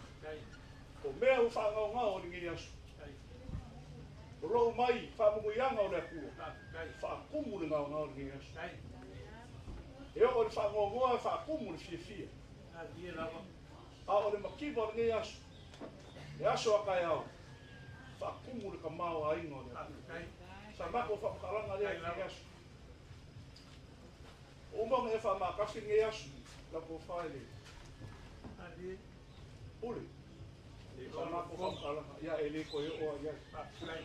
o mea ua faagaogao i lenei aso, o loo mai faamanuiaga o le Atua, faatumu le gaogao i lenei aso. E oo i le faanoanoa e faatumu le fiafia. A o le mativa o lenei aso, le aso a taeao, faatumu le tamaoaiga o le Atua. Sa matou faamatalaga lea i lenei aso. Ua uma ona e faamatasi lenei aso, lau tofa i le Pule. Sa matou faamatalaga, ia e le toe oo lava i ai.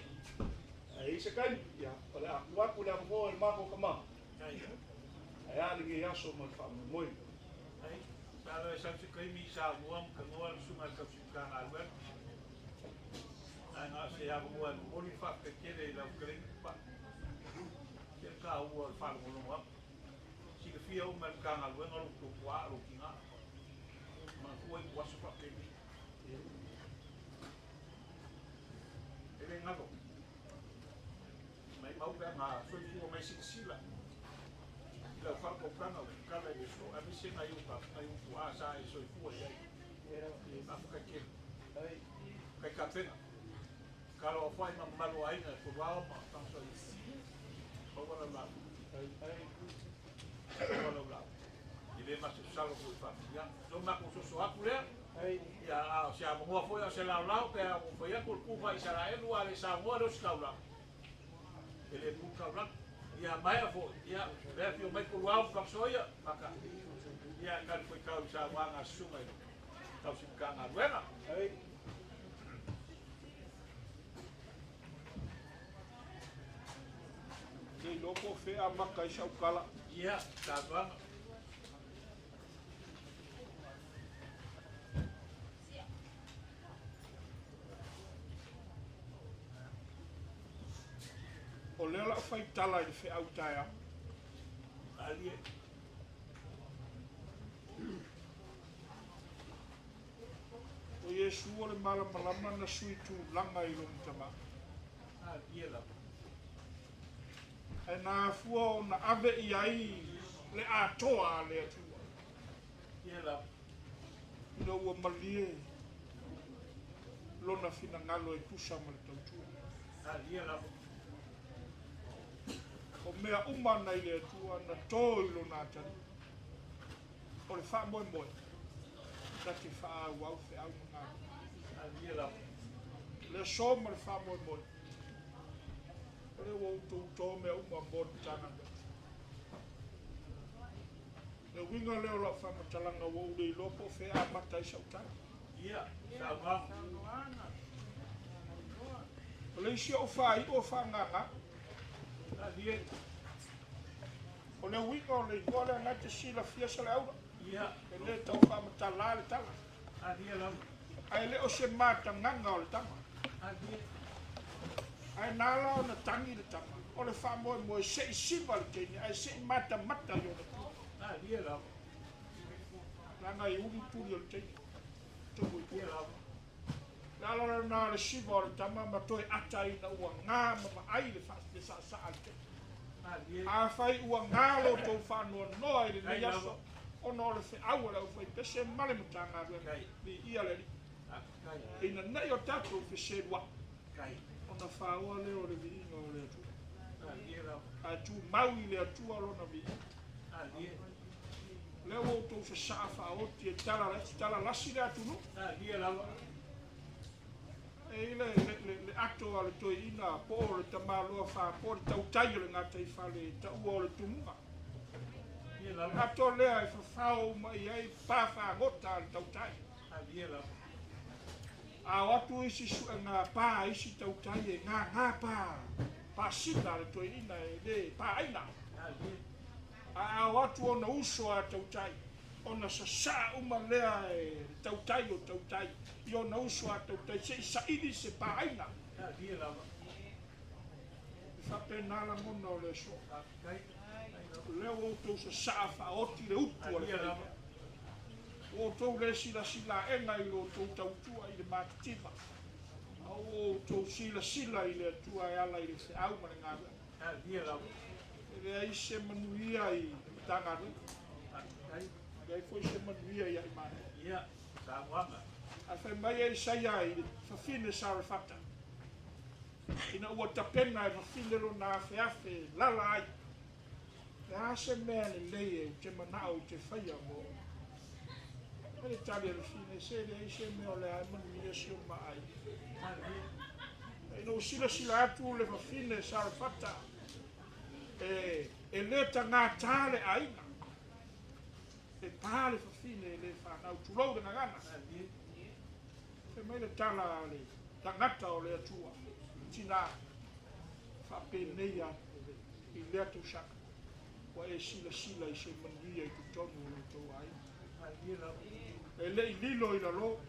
Ae i ai se taimi, ia, o le a tuu atu le avanoa i le matou tama. Ae a lenei aso ma le faamoemoe. Masalo e sau se taimi i Samoa ma tanoa le Susuga i le Tausi Matagaluega. Ae na o se avanoa e momoli le faafetai tele i lau fetalaiga Tupai. Tele taua o le faalogologo atu. Silafia uma e le Matagaluega lou tuatuā lou tina. Manatua i aso faapenei. E le galo. Mai mau pe ana soifua mai silasila i lau faautautaga ua tatala i le aso aemaise nai ou nai ou tuaa sa e soifua i ai. Faafetai tele. Kai kapena. Kalo afai ma mamalu o aiga e Folau ma Fagasoia. Maua lau lau. Maua lau lau. E le masalosalo foi i faamanuiaga. So matou soso atu lea. Ia a o se avanoa foi a o se laolao pe a ua fai atu o le tu faa-Isaraelu a le saunoa le ositaulaga. E le tu taulaga. Ia maea foi, ia, lea afio mai Puluao ma Fagasoia, maka. Ia, tali foi tau i saunoaga a le susuga i le tausi Matagaluega. Le iloa po o fea amata ai sau tala. Ia, saunoaga. O lea o le a ou faitala i le feau taeao. Malie. O Iesu o le malamalama na sui tulaga i lona tama. Malie lava. Ae na afua ona ave i ai le atoa a le Atua. Ia lava. Ina ua malie lona finagalo e tusa ma le tautua. Malie lava. O mea uma na i le Atua na to i lona atalii. O le faamoemoe na te faaauau feau ma galuega. Malie lava. Le aso ma le faamoemoe. O lea ua outou to mea uma mo le Matagaluega. Le uiga lea o lau faamatalaga ua ou le iloa po o fea amata ai sau tala. Ia, saunoaga. O le isi ou faaiu o faagaga. Malie. O le uiga o le igoa lea na te silafia Saleaula. Ia. E le tau faamatala le tala. Malie lava. Ae le o se matagaga o le tama. Malie. Ae na ala ona tagi le tama. O le faamoemoe se'i siva le teine ae se'i matamata i ona tuli. Malie lava. Leaga e ulu tuli o le teine. Tumu i Ia pule. lava. Le ala lena o le siva o le tama ma toe ata ina ua gā ma vaai le le saasaa a le teine. Malie. Afai ua gā lo outou faanoanoa i lenei Ai lava. aso ona o le feau a le aufaipese ma le Matagaluega. Kai. Viia le Alii. Faafetai. Ina nei o tatou feseluai Kai. ona faaoa lea o le viiga o le Atua. Malie lava. Ae tumau i le Atua lona viiga. Malie. Lea ua outou sasaa faaoti e tala, tala lasi le atunuu. Malie lava. E i le, le, le, le ato a le toeaina po o le tamaloa faapo le tautai o le gataifale e taua o le tumuga. Ia Le lava. ato lea e fafao uma i ai pa fagota a le tautai. Malie lava. A o atu isi suega pa isi tautai e gagā pa pasina a le toeaina e le paaina. Malie. A o atu ona uso a tautai, ona sasaa uma lea e le tautai o tautai, i ona uso a tautai se'i saili se paaina. Malie lava. E faapena lagona o le aso. Faafetai. Ai lava. Lea ua outou sasaa faaoti le utu a le faimea. Ua outou le silasilaega i lo outou tautua i le matitiva, a ua outou silasila i le Atua e ala i le feau ma le galuega. E leai se manuia i le Matagaluega, e leai foi se manuia ia i matou. Ae fai mai Elisaia i le fafine Sarefata, ina ua tapena e fafine lona afeafe e lala ai, Le a se mea lelei ou te manao ou te faia mo oe? E le tali a le fine, se leai se mea o le a e manuia si o ma aiga. Ina ua silasila atu le fafine Sarefata, e le tagata le aiga, e pa le fafine e le fanau, tulou le gagana. Fai mai le tala a le tagata o le Atua, tina, faapenei atu i lea tausaga, ua e silasila i se manuia i totonu o lo outou aiga. E le i lilo i lalo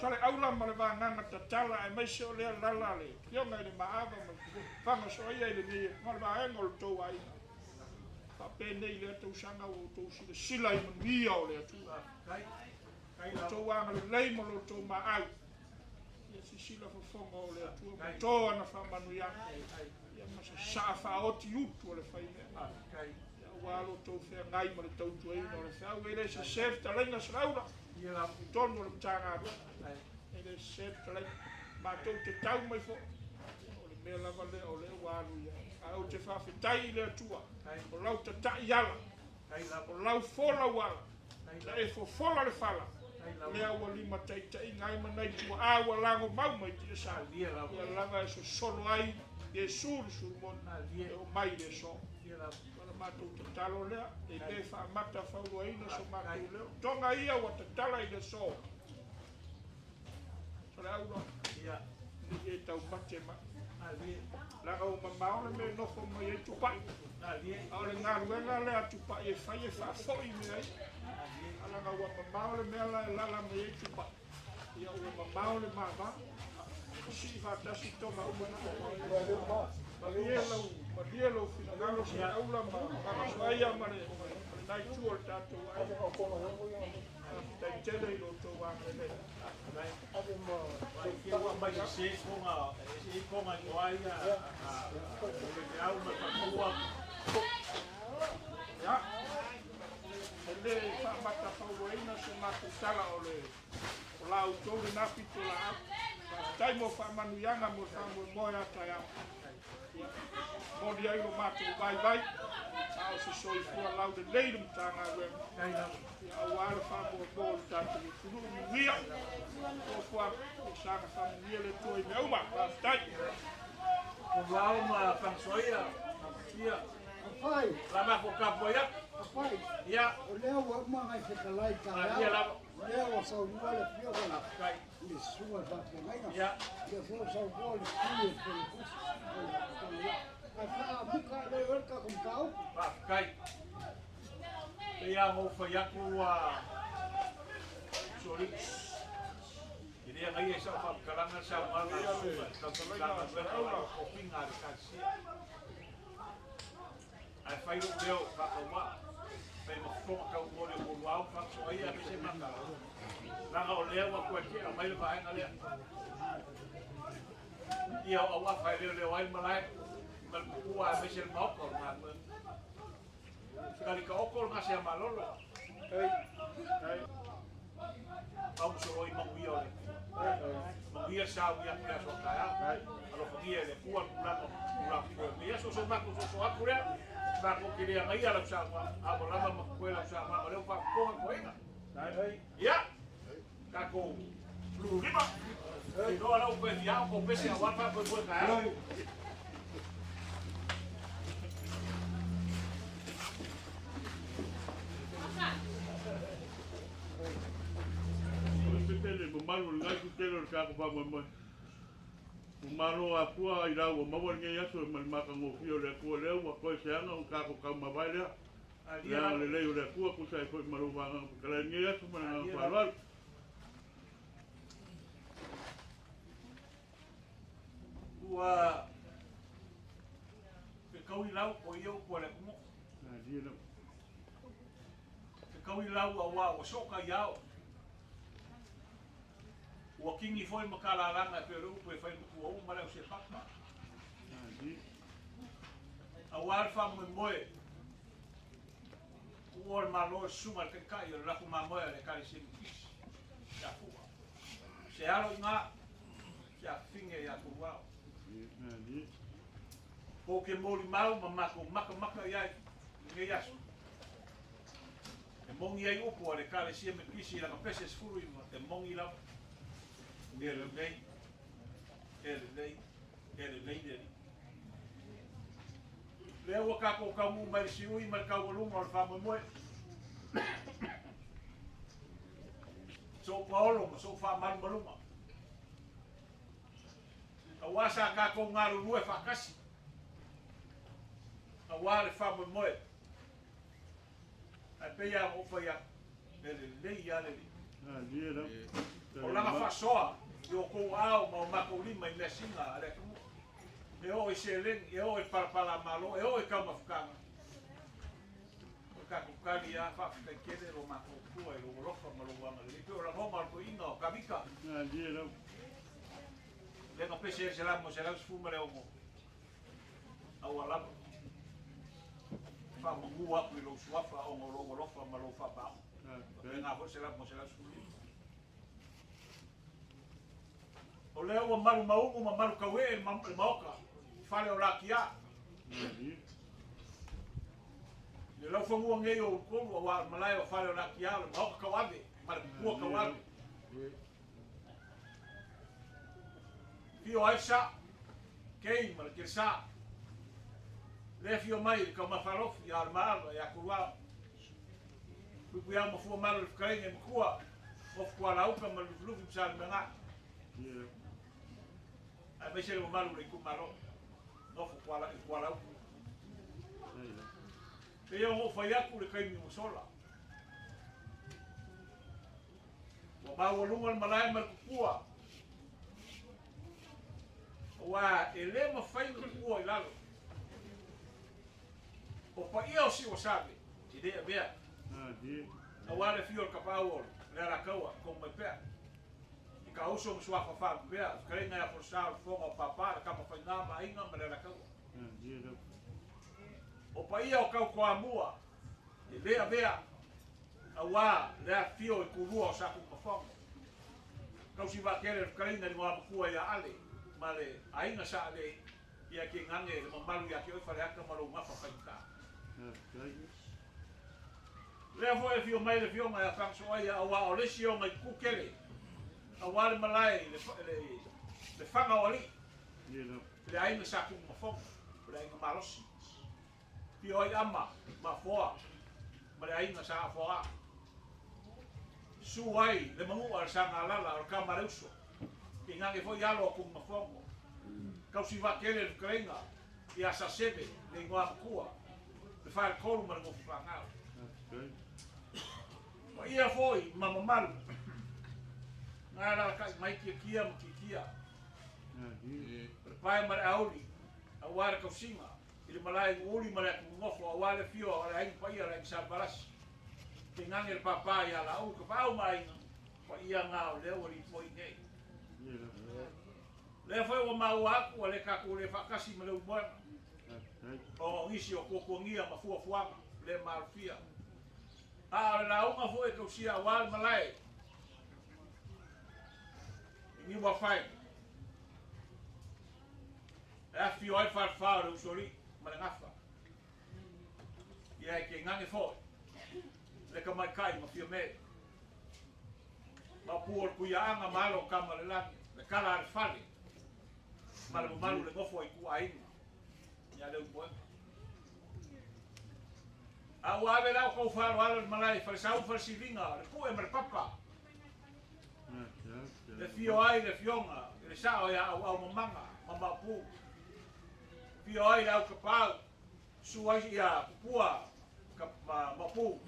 Saleaula ma le vagaga tatala, aemaise o lea lala le afioga i le Maava ma le Fagasoaia i lenei ma le vaega o lo outou aiga. Faapenei i lea tausaga ua outou silasila i manuia o le Atua. Lo outou agalelei ma lo outou maau. Ia sisila fofoga o le Atua ma to ana faamanuiaga. Ia ma sasaa faaoti utu o le faimea. Ia aua lo outou feagai ma le tautuaina o le feau. E le sese fetalaiga Saleaula i totonu o le Matagaluega. E le sese fetalaiga. Matou te tau mai foi. O le mea lava lea o lea ua alu i ai. Ae ou te faafetai i le Atua o lau tatai ala, o lau folau ala, na e fofola le fala, lea ua limataitaiina ai ma nai tuaa ua lagomau mai tiasau, ia lava e sosolo ai Iesu le Sulumoni e oo mai i le aso. O le matou tatalo lea, e le faamata fauloaina so matou leo. Toga ia ua tatala i le aso. Saleaula, nei e taumate mai. Leaga ua mamao le mea e nofo mai ai Tupai. A o le galuega lea a Tupai e fai e faafoi mea ia. A leaga ua mamao le mea la e lala mai ai Tupai. Ia ua mamao le mava. Sii faatasi toga uma na. Malie lau, malie lou finagalo Saleaula ma Fagasoaia ma le lena itu o le tatou aiga. Faafetai tele i lo outou agalelei. Ia, e le faamatafauaina se matou tala o le o la outou lena pitolaau. Faafetai mo faamanuiaga mo le faamoemoe a taeao. Ia, momoli ai lo matou vaivai, a o se soifua laulelei le Matagaluega. Ia, aua le faamoemoe o le tatou atunuu manuia. Tofuaga, ia saga faamanuia le Atua i mea uma. Faafetai. Kovao ma Fagasoaia, ia. La mako kapu ia. Papai, Ia. o lea ua uma ngai fetalai Malie taeao. lava. O lea ua saunua le afioga Faafetai. i le susuga i le faafeagaiga. Ia. Ia foi ua saunua le sui o le Felepusi o le Tanoia. Ae faamuka e le oe le tatou mataupu. Faafetai. Pei lava ou fai atu ua soli. E le agaia i sau faamatalaga le saunoaga a le susuga i le tau o tofiga a le Ekalesia. Ae fai lou leo faatauvaa, fai ma fofoga taumoli o Koluao ma Fagasoaia aemaise Mata. Leaga o lea ua toe tea mai le vaega lea. Ia o auafa e leoleo ai le malae ma le pupua aemaise le maota o le galuega. Kalika oko le gase a malolo. Pausoloi manuia o le Atua. Manuia sau ia le aso taeao. Alofagia e le Atua le tulaga tulaga foe. Ia so so matou soso atu lea. Matou te le agaia lau saunoaga. A ua lava ma totoe lau saunoaga o lea ua faafofoga toeaiga. Ia, tatou lululima. Iloa lau koe fiao ko pese aua le faamoemoe taeao. O le tele mamalu o lenei tutele o le tatou faamoemoe. Ua malo afua i lau ua maua lenei aso e ma le matagofie o le Atua lea ua toe seaga ona tatou taumavae lea. Le agalelei o le Atua tusa ai foi ma lou vagaga fetalai lenei aso ma le agaga faaaloalo. Ua fekaui lau o ia upu a le atunuu. Te kauilau auā ua soka i ao. Ua kingi foi ma kalalaga e pei o le upu e fai matua uma le au sepapa. Auā le faamoemoe tuua o le Malo e susuga i le Taitai o le lafu mamoe a le Ekalesia Metotisi i Afua. Se alo i ina, se afafine ia Toluao. Kou te molimau ma matou matamata i ai i lenei aso. E moni ai upu a le Ekalesia Metotisi i lana pese 19, e moni lava, e lelei, e lelei, e lelei le Alii. Lea ua tatou taunuu mai i le siui ma le taualuga o le faamoemoe. Sou paolo ma sou faamalumaluga. Aua sa tatou galulue faatasi aua le faamoemoe. Ae pei lava ona ou fai atu, e lelei lava le Alii. O lana faasoa i outou aao ma o matou lima i measina a le atunuu, e oo i seleni, e oo i palapalamalo, e oo i taumafataga. O le tatou tali lava, faafetai tele lo matou Atua i lou alofa ma lou agalelei. E pei o lagona o le toeaina o Tavita. Lea na pese ai le Salamo 116, Aua lava e faamanu aku i lou suafa ona o lou alofa ma lou faapaau. Faapena foi le Salamo 115. O lea ua malu maugu ma malu tauee le maota i fale o Latia. I le laufanua nei o Ulutolu, aua o le malae o fale o Latia o le maota tauave ma le pupua tauave. Fio ai sa, kei ma le kelesa. Lea fio mai i le taumafalofi a o le maala ia Toluao. Puipuiau ma fua malu i le fetalaiga i matua, ofu tualauta ma le lufilufi ma Salemeaga. Aemaise le mamalu o le itumalo, nofo tuala i tualauta. Pei ona ou fai atu i le taimi ua sola. Ua maualuga le malae ma le tupua, aua e le mafai ona tuua i lalo. O paia o Siuasave e le avea, aua le afio o le tapaau o le Alataua, tou mai pea. I ka uso ma suafa faapea, fetalaiga ia Folasa o le fofoga o Papa, le tama faiga ma Aiga ma le Alataua. O paia o tau Toamua e le avea, aua le afifio i Tulua o Satunumafono. Tausi vaatele le fetalaiga i le igoamatua ia Ale ma le aiga sa Ale ia Kegage le mamalu ia te oe Faleata ma lou gafa faigata. Lea foi e afio mai le afioga ia Fagasoaia aua o le isi ona itu tele aua le malae i le faga o alii i le aiga Satunumafono, o le aiga malosi. Afio ai Ama ma Afoa ma le aiga Sa Afoa. Susu ai le manua a le Sagalala o le tama a le uso. Kegage foi alo o Tunumafono. Tausi vaatele le fetalaiga ia Saseve le igoa matua, le faletolu ma le nofo fanau. Paia foi ma mamalu na alalatai mai Tiatia ma Tiatia. O le pae ma le auli aua le tausiga i le malae uuli ma le atunuu nofo aua le afio o le aiga paia o le aiga Salevalasi. Kegage le pāpā ia Laulu Tapaau ma aiga, paia ngā o lea ua lipoi nei. Lea foi ua maua atu ua le tatou le faatasi ma le ulumoega ona o nisi o tuatuagia ma fuafuaga le malofia. A o le lauga foi e tausia aua le malae i Niuafae e afifio ai le falefa o le usoalii ma le gafa. Ia e kegage foi le tamaitai ma Fiame. Maopu o le Tuiaaga ma alo o tama o le lagi, le tala a le fale ma le mamalu le nofo a ituaiga ia Leumoega. A ua ave la outou faaaloalo i le malae i Falesau Falesiliga, le pue ma le papa, le fio ai le afioga i le sao ia Auau Mamaga ma Maopu, fio ai le au Tapaau, Susu ai ia Pupua ma Maopu.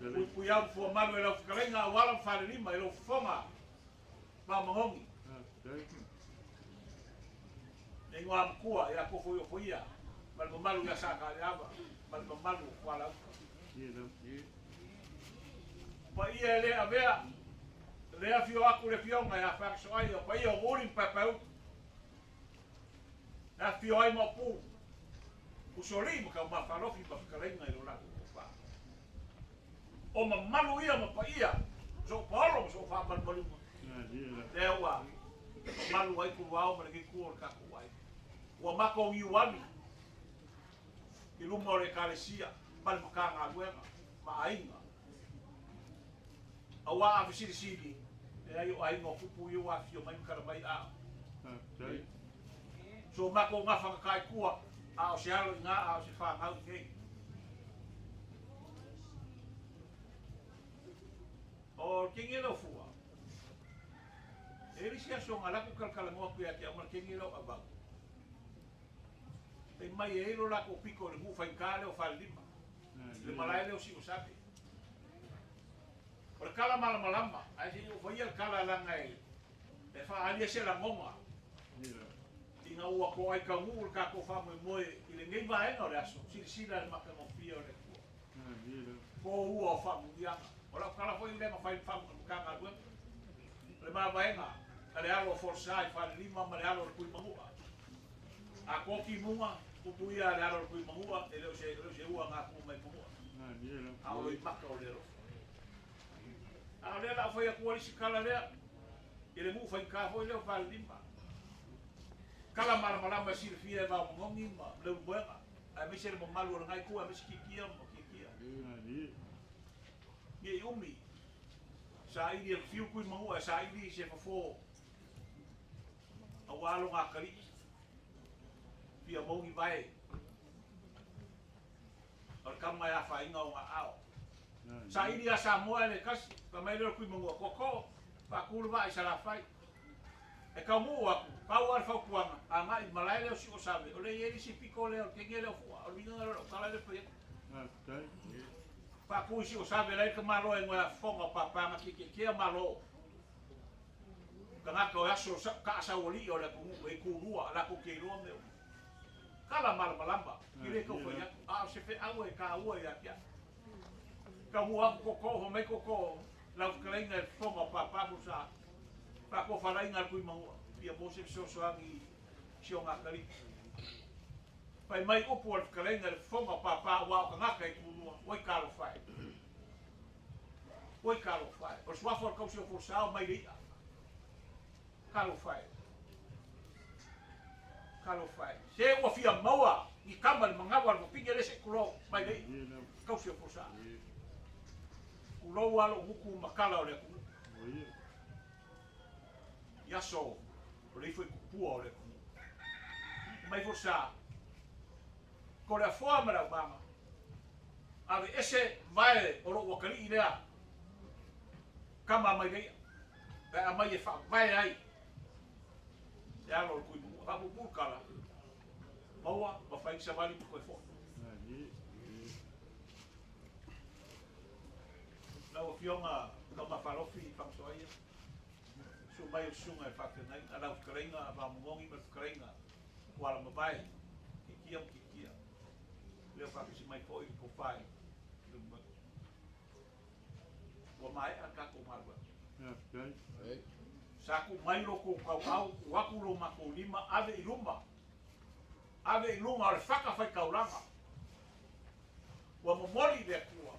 Puipui au ma fuamalu e lau fetalaiga auala ma falelima i lou fofoga ma magogi. Le igoa matua ia Tofoiofoia Ma le mamalu ia Sakaleava ma le mamalu o Fualaupa. Paia e le avea, le afio aku le fioga ia Fagasoai, o paia o Muli ma Paepaeutu. E afio ai Maopu, Usoalii ma Kaumafalofi ma fetalaiga i lo latou tofa. O mamalu ia ma paia, o sou paolo ma sou faamalumaluga, lea ua mamalu ai Kuluao ma lenei itu o le tatou aiga. Ua matou niuali i luma o le Ekalesia ma le Matagaluega ma aiga. Aua a fesilisili, leai o aiga o tupu ia ua afifio mai ma tala mai a so matou gafa na taitua, a o se alo i ina a o se fanau i nei. O le kegi lea o fua, e i ai le isi aso na alu atu talatalanoa atu ia te au ma le kegi lea o Avau. Fai mai e i ai lo latou pito i le nuu faigata lea o Falelima, le malae lea o Siuasabe. O le tala malamalama, ae se i ou faia le tala leaga e faaalia se lagona ina ua toai taunuu le tatou faamoemoe i lenei vaega o le aso, silasila i le matagofie o le Atua. Po ua o faamuniaga. O lau tala foi lea na fai i le Matagaluega, o le mavaega a le alo o Folsa i Falelima ma le alo o le Tuimanua. A to timuga, upu ia a le alo o le Tuimanua, e le o se ua na tu mai Manua, a o loimata o le alofa. A o lea o le a ou fai atu ai le isi tala lea, i le nuu faigata foi lea o Falelima. Tala malamalama e silafia e Vaomogogi ma Leulumoega, aemaise le mamalu o lena itu, aemaise Kikia ma Kikia. Ne i umi, saili e fiu Tuimanua e saili i se fofo aua lona atalii, fia maua ni vae o le tama e afaina ona aao. Saili ia Samoa e le tasi, fai mai lea o le Tuimanua, tootoo, faatu le vaa i Salafai. E taunuu atu, pau lava le fautuaga, agai i le malae lea o Siuosave, o lea e i ai le isi pito lea o le teine lea o Fua, o le uiga lea o lau tala lea e fai atu. Faatu i Siuosave, la e i ai le tamaloa e goe afofoga o papa na tietietia malo. Tagata o e aso taasaualii o le atunuu e tulua latou te iloa mea uma. Tala malamalama, e le tau fai atu, a o se feau e taua ia te au. Taunuu atu tootoo, fai mai tootoo, lau fetalaiga e fofoga o papa Fusa, faatofalaiga a le Tuimanua, fia maua se fesoasoani i si o gatalii. Fai mai upu a le fetalaiga i le fofoga o papa aua o tagata e tulua, oi talofa e. Oi talofa e. O le suafa o le tausi o Folosao mai le i'a. Talofa e. Talofa e. Se ua fia maua ni tama i le manava o le fafine le se i tulou mai le i'a. Tausi o Folosao. Tulou lava lou gutu ma tala o le atunuu. I aso o le ifo i tupua o le atunuu. Mai Folosao. Ko le afoa ma le aumaga. Ave ese vae o lou atalii lea tama mai le i'a, pe a aumai e faavae ai le alo o le Tuimanua. Faapuupuu le tala, maua ma fai ni savali ma toe foi. Lau Afioga Taumafalofi Fagasoaia, susu mai o le susuga i le faafeagaiga, lau fetalaiga Vaomogogi ma le fetalaiga Tualamavae, Kikia ma Kikia. Lea ua faatasi mai foi le tofa i le moe. Ua maea le tatou galuega. Sa tuu mai lo tou tauau, tuu atu lo matou lima, ave i luma, ave i luga o le fata faitaulaga. Ua momoli i le Atua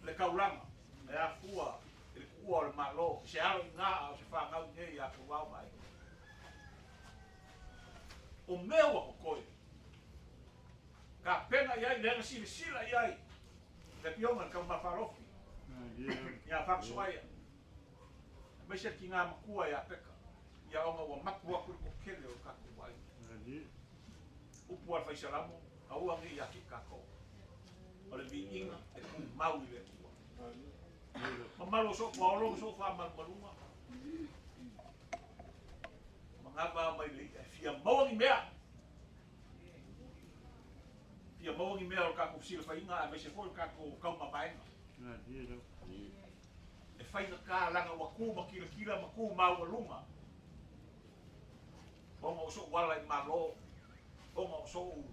le taulaga e afua i le tuua o le Malo i se alo i ina a o se fanau i nei ia Tuavao ma Aiga. O mea ua totoe, tapena i ai lea na silasila i ai le Afioga i le Taumafalofi ia Fagasoaia, aemaise le tina matua ia Peka, ia ona ua mapu atu le toatele o le tatou aiga. Upu a le Faisalamo, aua ne i ake tatou. O le viiga e tumau i le Atua. Mamalu o sou paolo ma sou faamalumaluga, manava mai le i'a e fia maua ni mea. Fia maua ni mea o le tatou silafaiga aemaise foi o le tatou taumamaega. E faigata leaga ua tu ma kilatila ma tu maualuga ona o sou ala i Malo, ona o sou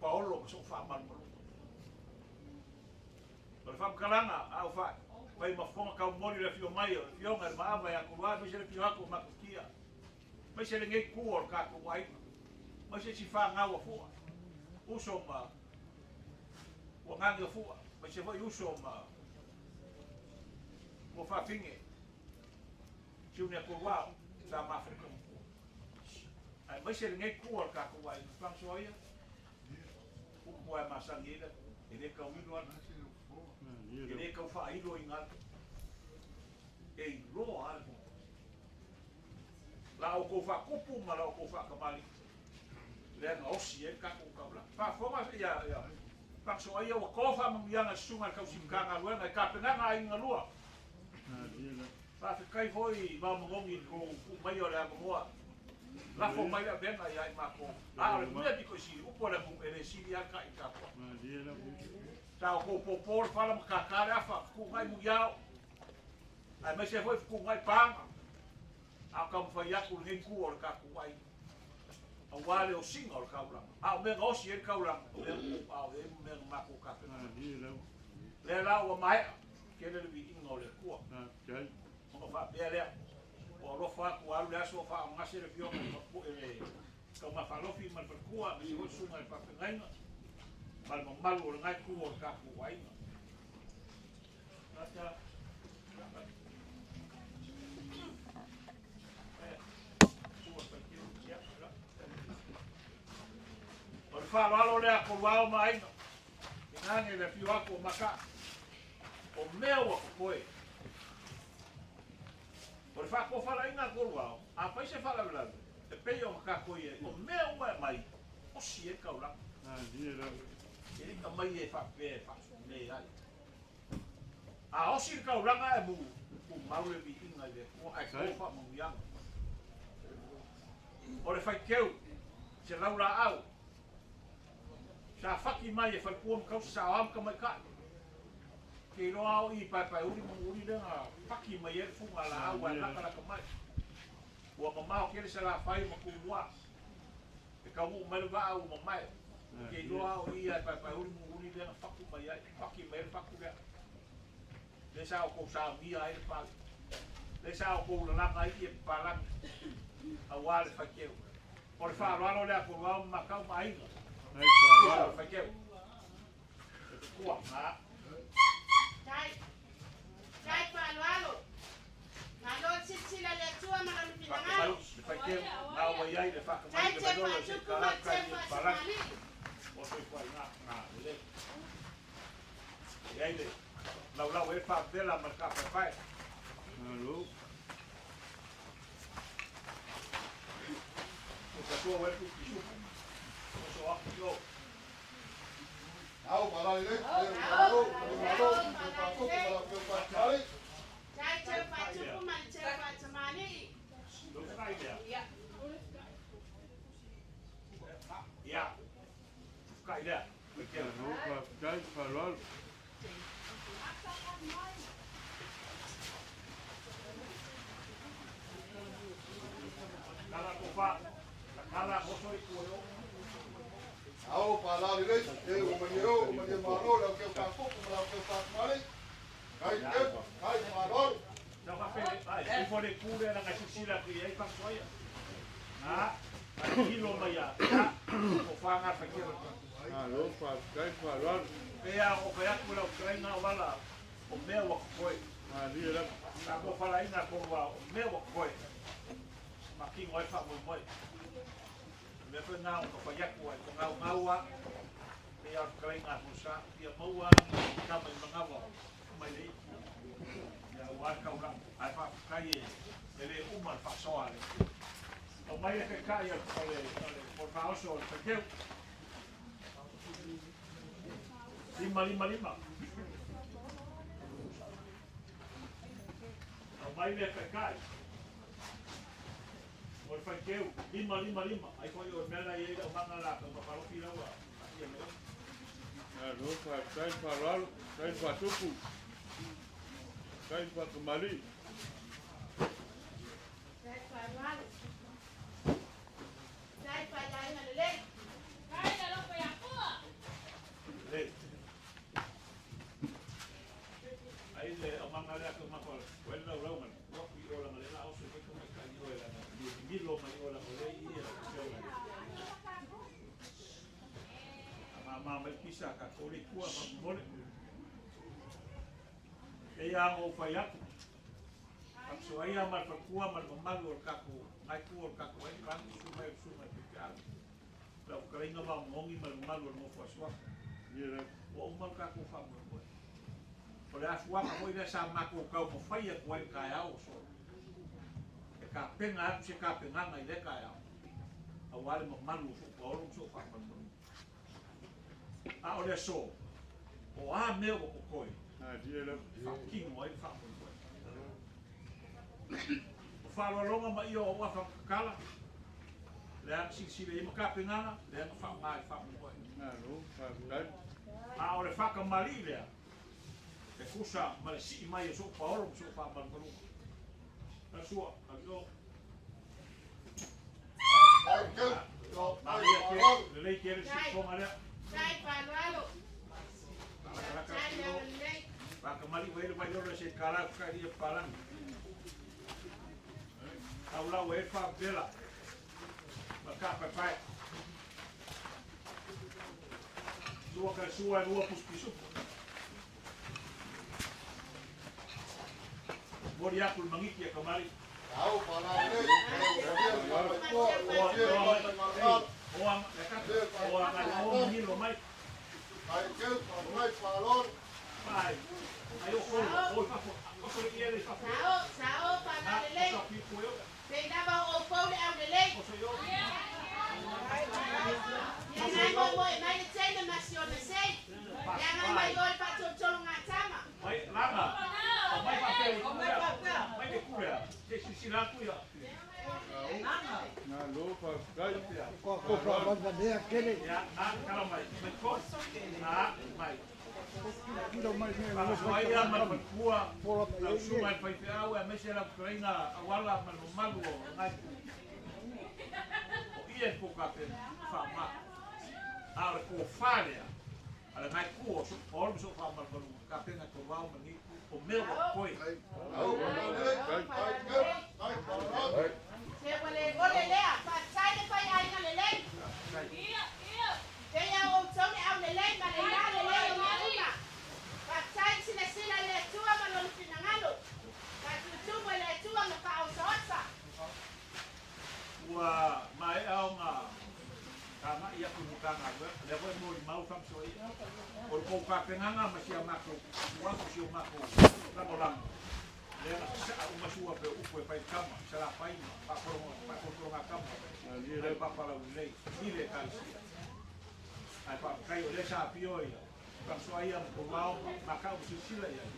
paolo ma so'u fa'amalumaluga. O le fa'amakalaga a ou fa'i fai ma fofoga kaumoli le afio mai o le afioga i le Maava ia Kuluā maise le afio atu o Matatia maise lenei ku o le tatou aiga maise isi fāgau a fu'a uso ma uagagi o fu'a maise fo'i uso ma ua faafine siuni a Kuluā sa maferika mapua aemaise lenei ku o le tatou aiga fagasoa ia upu ae masani ai le e lē tauilo ana e lē tau faailo i galu e iloa a le la outou faatupu ma la outou faakamali'i lea na osi ai le tatou taulaga faafofoga ia ia fagasoa ia ua to faamanuiaga i susuga i le tausimatagaluega i tapenaga aiga galua. Faafetai foi vaomagogi i tou tuu maia o le avanoa lafo mai le avega ia i matou a o le mea pito i sili upu o le atunuu e lē sili a le ta'i tapua'i sa outou pōpō le fala ma kākā le afa fetu'una'i muliao aemaise ai foi fetu'una'i paga a o taumafai atu lenei ku o le tatou aiga auā le osiga o le taulaga a o mea na osi ai le taulaga o mea na outou aao i ai ma mea na matou tapena lea la ua maea tele le viiga o le Atua ona faapea lea ua alofa atu ua alu le aso o faaogase le afioga i le taumafaalofi ma le faletua aemaise foi le susuga i le faafeagaiga ma le mamalu o lenā itu o le tatou aiga. O le faaaloalo lea a Koluao ma aiga inane le afio atu o Maka'a o mea ua totoe. O le faatofalaiga a Koluao, a fai se faalavelave, e pei ona tatou i ai, o mea uma e aumai, osi ai le taulaga. E le i aumai e faapea e faasumē ai. A osi le taulaga ae mu, tumau le viiga i le Atua ae to faamanuiaga. O le faiteu, se laulaau, sa faki mai e faletua ma tausi saoa ma tamaita'i. Ke iloa ao i paepaeuli ma uli lea na faki mai ai le fuga laau ae latalata mai. Ua mamao tele Salafai ma Tumua. E taunuu mai le vaa ua mamae. Ke iloa ao i ae paepaeuli ma uli lea na faku mai ai, faki mai ai le fatu lea. Lea sa outou saunia ai le pale. Lea sa outou lalaga ai ie papalagi auā le faiteu. O le faaaloalo lea a Koluao ma Makau ma aiga. Uso o le faiteu. Le fekua, na. Tai. Tai faaaloalo. Malo le silasila a le Atua ma lona finagalo. Le faiteu, na ua i ai le faakamai Tai le te vaiolo se faatupu ma kalaka te i ie papalagi. faatamalii. O soifua i na, na, lelei. E ai le laulau e faavela ma le tapaepae. O tatua ua e pipisupu. O so aku i o. Au, palalelei, e malo, malo, e faatupu ma lau keu faatamalii. Tai te faatupu ma le te faatamalii. Lou fai lea. Ia. Fukai lea. Faiteu. Faafetai faaaloalo. Kala ko fa. Kala goso i kua o. Au, palalelei, e ua malie o, ua malie malo lau keu faatupu ma lau keu faatamalii. Kai keu, kai faaaloalo. Sau ka pele, ai, ifo le ku lea na sisila ki ai fakasoa ia. Na, ai kilo mai ia. Ya, o whanga faiteu. Malo, faafetai faaaloalo. Pea o whai atu lau traina o wala o mea ua koe. Malie lava. Sa ko whalaina ko wa o mea ua koe. Ma kingo ai wha moe moe. Mea whai ngā o ka whai atu ai ko ngau ngaua. Pea o traina ko sa ia maua kama i mangawa mai lei. Ia ua kau rā. Ai wha kai e e le uma le whasoa le. O mai e kai kai o le o le o whaoso o le whakeu. 5 5 5. Au mai le kai kai. O le faiteu, 5 5 5. Ai foi o mea ia i lau manga la ka mafalofi laua. Ia mea. Malo, faafetai faaaloalo. Tai faatupu. Tai faatamalii. Tai faaaloalo. Tai faailaina lelei. Lilo mai ola o lei ia Ma mai pisa ka kore kua ma mole. E ia ngo fai atu. Soaia ma le kua ma le mamalu o le kako, ngai kua o le kako ai rangi su mai su mai pe pe alu. Lau karainga ma ngongi ma le mamalu o le mofo asuafa. Ua uma le kako whamoemoe. O le afuaga foi lea sa makou kau mafai atu ai le taeao o solo. E kapenga atu se kapegaga i lea taeao. Auā le mamalu o so'u paolo ma so'u faamalumaluga. A o le aso, o a mea ua kokoe, e faatino ai le faamoemoe. O faaaloaloga ma ia o auafa ma tatala, lea na silasila i ai ma tapenaga, lea na faaaoga i le faamoemoe. A o le faatamalii lea, e tusa ma le sii mai o so'u paolo ma so'u faamalumaluga. Sua, alio. Maria ke, lelei tele siufoga lea. Faalakalaka atu Fakamali ua ele vailolo e se kala fukalia palangi. Taulau e whapela. Ma ka paepae. Lua ka sua e lua pusupisupu. Mori atu le mangiti e kamali. Oa ngai o manilo mai. Pai. Ai o kolo, o i fafo, o le iele i fafo. Sao, sao, pa la lelei. Te lava o pou le au lelei. Ia ngai mo mo e mai le tele ma si ona sei. Ia ngai mai o le whaatolotolo ngā tama. Mai, langa. O mai whapea i kurea. Mai le kurea. Se sisila atu ia. Ngā lō whawhai. Ko whaawawalea kele. Ia, a, kala mai. Mai ko. A, mai. Kilo mai mea Faamasoaia ma le falekua, lau susuga i le faifeau aemaise lau fetalaiga auala ma le mamalu o lenā itu. O ia le kou kapena faaaoga. A o le tofa lea a lenā itu o so'u paolo ma so'u faamalumaluga, kapena tovao ma lenei itu o mea ua koe. Se ua le ole lea, faatai le faiaiga lelei. Te ia outou le aulelei ma le ina lelei o mea uma. Faatai le silasila i le Atua ma lona finagalo. Faatutumu e le Atua ma faaosaosa. Ua maea ona agai atu i Matagaluega, lea foi e molimau faamasinoina. O le tou tapenaga ma si a matou tuuatu, si o matou lagolago, lea na sasaa uma sua pei o upu e fai i tama, i Salafai ma faatolotologatama mai Papalaulelei i le Ekalesia. Ae faafetai o lea sa afio ia Faamasinoina ma Tovao ma Makau ma silasila i ai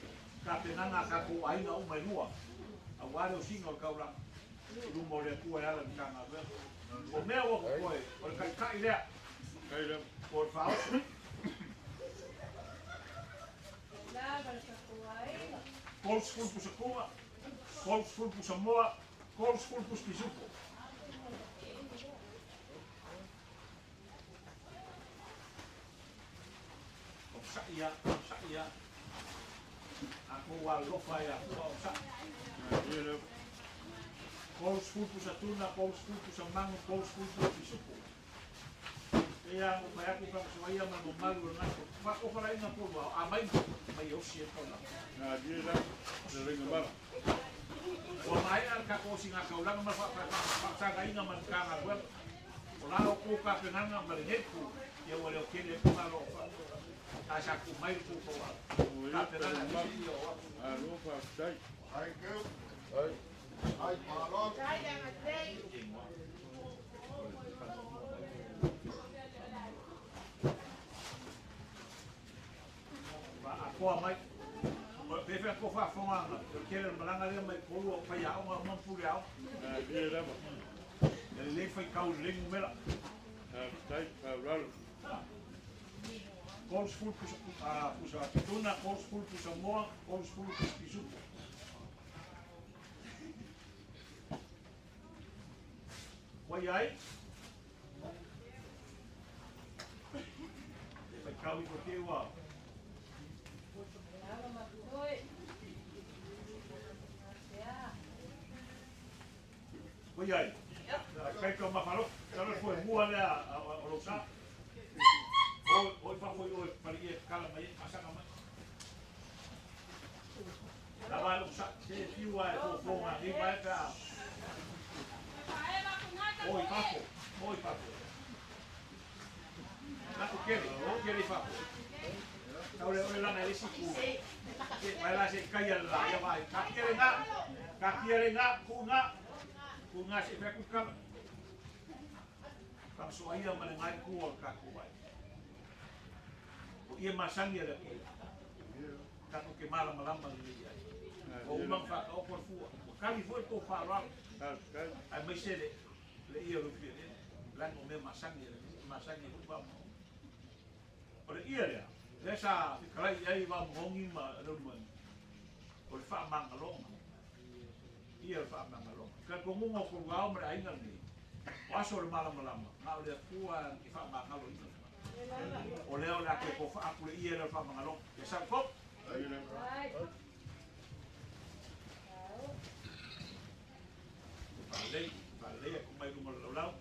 tapenaga a tatou aiga uma e lua, auā le osiga o le taulaga i luma o le Atua e ala i Matagaluega. O mea ua totoe, o le taitai lea, po o le faaoso. 30 pusa tuna, 30 pusa moa, 30 pusa pisupo. O saia, saia. A kou alofa e Atua o sa'i. 30 pusa tuna, 30 pusa mago, 30 pusa pisupo. E ia mo mai atu faamasinoina ma le mamalu o lenā faatofalaiga polu ao, a mai mai e osi ai le taulaga. Ua maea le tatou osiga taulaga ma le faafetagaina ma le Matagaluega. O la outou tapenaga ma lenei itu, ia ua leo tele ai le malo o ae sa tuu mai le tou tapenaga aemaise ia o atu. Tai le agalelei. Faaatoa mai. Pe fea tou faafofogaaga, o le tele o le malaga lea mai Upolu o faiaoga uma ma puleaoga. E lelei faitau i lenei numera. 30 pusa pusa tuna, 30 pusa moa, 30 pusa pisupo. Ua i ai? E faitau ifo te ua. Ua i ai? Kai ka mafalo, talo foi mua lea o lo sa. O i fafo i o pali e kala mai asanga mai. Lava lo sa se fiu ai fo fo nga ni mai ka. O i fafo, o i fafo. Na ku kere, o kere i fafo. Tau le ole lana le siku. Mai la se kai la ia vai. Ka kere nga, ka kere nga, ku nga. Ku nga se fe ku kala. Ka so ai ma le ngai ku o ka ku vai. O ia masangi le ku. Ka ku ke mala malama le ia. O uma fa ka o por fua. O kali foi ko fa ra. Ai mai se le le ia lu fie. La no me masangi le masangi lu ba mo. O le ia le. Le sa fikalai ai va mongi ma le mo. O le fa mangalonga. Ia le fa mangalonga. Ka ko ngunga ko wao ma ai ngi. O aso le mala malama. Na o le kua i fa mangalo ina. O le o la ke ko fa aku le ia le fa mangalonga. E sa ko. Lei, lei ko mai lunga lau lau.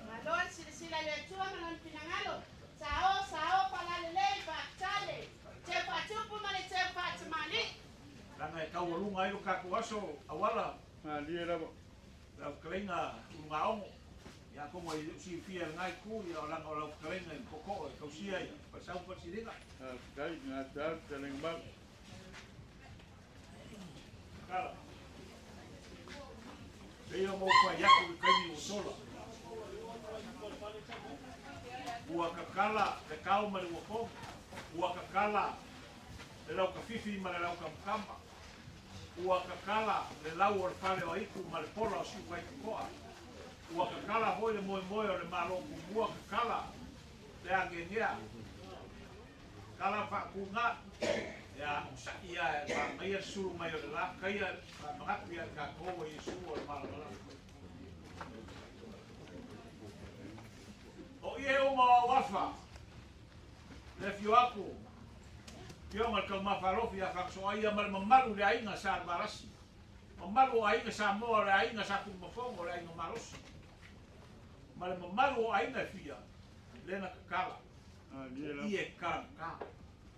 Malo sila le tua ma non pinangalo. Sao sao pala le lei pa tale. Te pa tupu ma le te pa tamani. Langa e tau lunga ai o ka ko aso awala. Ah, lie lava. Lau kalenga unga ongo. Ia como i si fia ngai ku ia langa lau kalenga i koko e kausia ia. Pa sau pa siringa. Ah, kai nga ta teleng ba. Kala. Peio mo pa yaku i kaini o sola. Ua kakala le kau ma le uakomo. Ua kakala le lau kafifi ma le lau kamukama. Ua kakala le lau o le fale o aiku ma le pola o siu kai koa. Ua kakala hoi le moe moe o le malo kumua kakala le angenea. Kala whaakunga. Ia usai ia e maia sulu mai o le la kaia mangaku ia ka koa i su o le malamalama. O ia o maua wafa, le fio aku, fio ma kau mawhalofi a whaksoa ia ma le mamalu le ainga sa albarasi. Mamalu o ainga sa moa le ainga sa kumafongo le ainga malosi. Ma le mamalu o ainga fia, lena kakala. O ia e karamaka.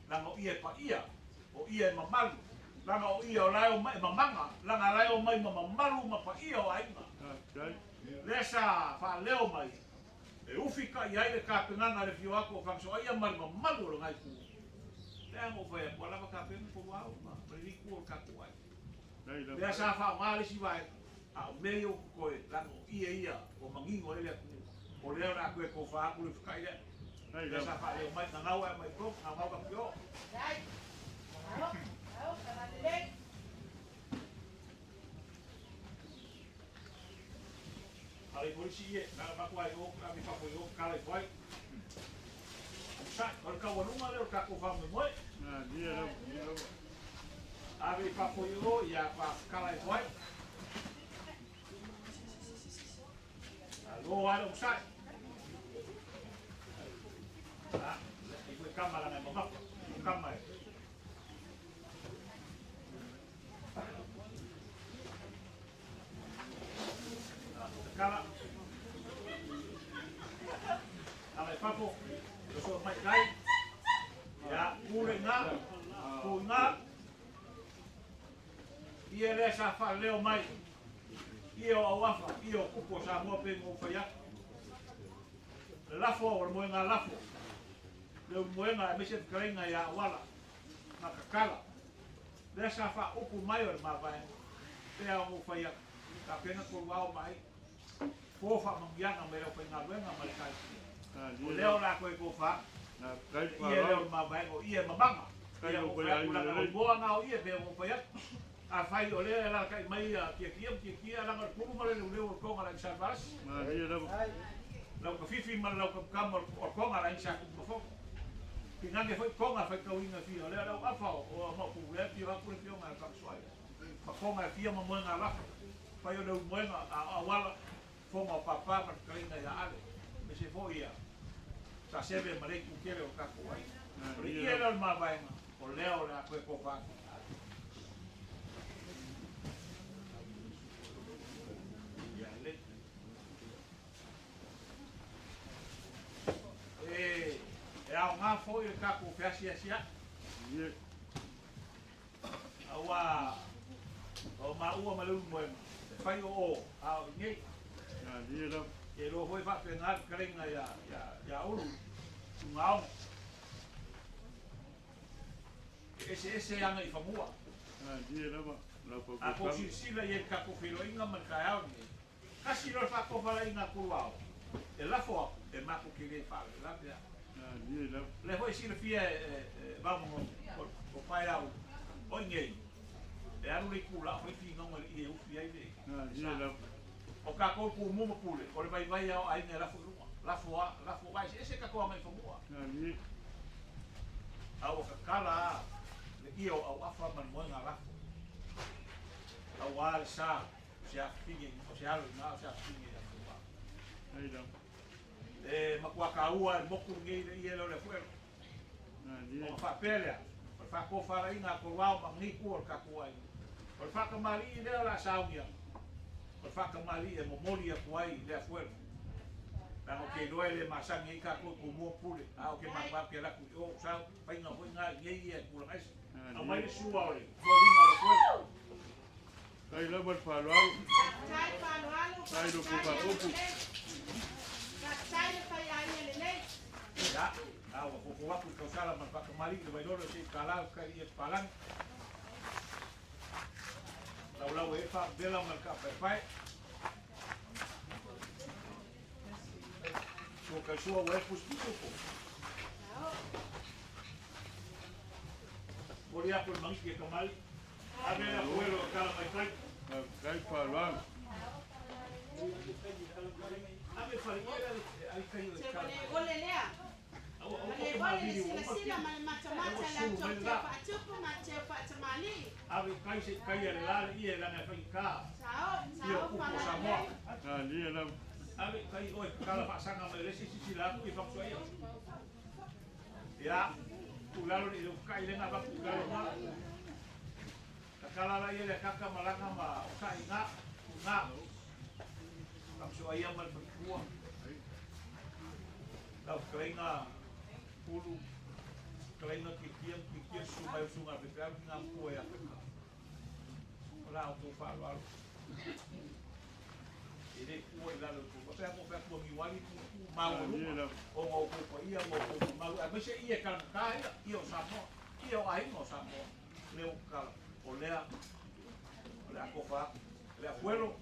Langa o ia e paia, o ia e mamalu. Langa o ia o lae o mai mamanga, langa lae o mai ma mamalu ma paia o ainga. Le sa whaaleo mai. E ufi ka i ai le kapenganga le fio aku o whaksoa ia ma le mamalu o le ngai ku. Le anga o whai aku alava kapenga ko wau ma le ku o le kaku ai. Le sa wha o ngā le siwa e a o mei o koe langa o ia ia o mangingo ele aku. O leo na aku e ko wha aku le whakai lea. Le sa whaaleo mai nga ngau e mai kong, nga ngau ka pio. Dai. Ao, ao, pala le lei. Ale polisi ie, na maku ai o, na mi fafo i o, kala i whai. Sa, o le kaualunga leo ka ko whamu moe. Ah, lie lava, lie lava. Ave i fafo i o, ia pa kala i whai. Alo ai o sai. Ah, i koe kama langa e mamafa, kama e. Kala. Ala i fafo, so mai kai. Ia, kure ngā, ku ngā. Ia le sa whaaleo mai. Ia o auafa, ia o kupu o Samoa pe ngō whai atu. Le lafo o le moenga lafo. Le moenga e mese whakarenga ia awala. Ngā kakala. Le sa wha upu mai o le mavaenga. Pea o ngō whai atu. Ka pena ko wao mai. Fō wha mangianga me reo whai ngā luenga ma le kai. O leo la koe ko wha. Ia leo le mavaenga o ia mamanga. Ia o whai atu langa o moa ngā o ia pea ngō whai atu. A whai o lea la kai mai a kia kia kia kia langa le puru ma le leu o konga la isa varasi. Lau ka fifi ma lau ka kama o konga la isa kumafoko. Pingange foi konga whai kauinga fia. O lea lau afa o mau lea pio aku le pio ngā whakasuai. Ma konga fia ma moenga lafo. Whai o leu moenga a awala fonga o papa ma te kalinga ia ale. Me se fo ia. Sa sebe ma lei kukere o kako ai. O le ia leo le mavaenga. O leo le a koe ko whako. Ia le. Aoga foi le tatou feasiasia'i. Auā o maua ma le Ulumoega e fai o o a o i nei. E iloa foi faapena le fetalaiga ia ia Ulu Tugaono. E eseese aga i fanua. A tou silasila i ai i le tatou feiloaiga ma le taeao lenei, tasi loa le faatofalaiga a Tuluao e lafo atu e matou te le faalavelave lava. O lea foi e silafia e Vaimauga o pae a Ulu, o i nei e alu le itula o fai finauga i le ie e ufi ai le sa. O tatou Tumua ma Pule, o le vaivai lava o aiga e lafo i luga, lafo lava, lafo, aua e eseese tatou agaifanua. A ua tatala lava le ie o Auafa ma le moega lafo, aua le sa o se afafine, o se alo i ina, o se afafine i Afoa. E matua taua e le motu lenei le ie lea o le afuelo. Ona faapea lea, o le faatofalaiga a Toluao ma lenei itu o le tatou aiga, o le faatamalii lea o le a saunia, o le faatamalii e momoli atu ai le afuelo. Leaga ou te iloa e le masani ai tatou i Tumua ma Pule, a ou te manumanu ou te alu atu i o, sau, faiga foi na i nei ia e tulaga ese. Aumai le sua o le foliga o le afuelo. Tai lava le faaaloalo. Faafetai faaaloalo, Tai lo faafetai faaopo. Faafetai le faiaiga lelei. Ia, a ua fofo atu i tausala ma le faatamalii le vailolo se i tala le kai ia palagi. Laulau e faavela ma le taapaepae. Sua kai sua ua e pusipusi po. Moli atu le mangiti e kamali. Ave le afuelo e kala mai kai. Tai faaaloalo. Ave fale ia le ai kai o e Se kala ua le mai. ole lea. Aua Ua au le o ole le mavili ua uma silasila kili. ma le Ua matamata su la mai tou le teu la. faatupu ma teu faatamalii. Ave kai se kai a le la le ia lana e whaika. Sao, Ia sao o kupu o faalala Samoa. lelei. Alia lava. Ave kai oe kala faasaga mai le isi sila atu i fagusoa ia. Ia, tulalo ni le kai le ngā vaku tulalo ngā. Kakala la ia le kaka malaga ma o sai ngā, ngā. Fagusoa ia ma le whakikua. Lau whakaleinga pulu, whakaleinga kikia, kikia su mai o sunga pepeau ki ngā mpua e Afrika. O la o tō whaaloalo. E le kua i lalo i kua. Pea mo pea kua miwali ku ku mau Alia luma. lava. O ngā o kua ia, ngā o kua mau. A me se ia kalangata ia, ia o Samoa. Ia o aiga o Samoa. Leo kala. O lea, o lea kofa atu. Lea fuelo,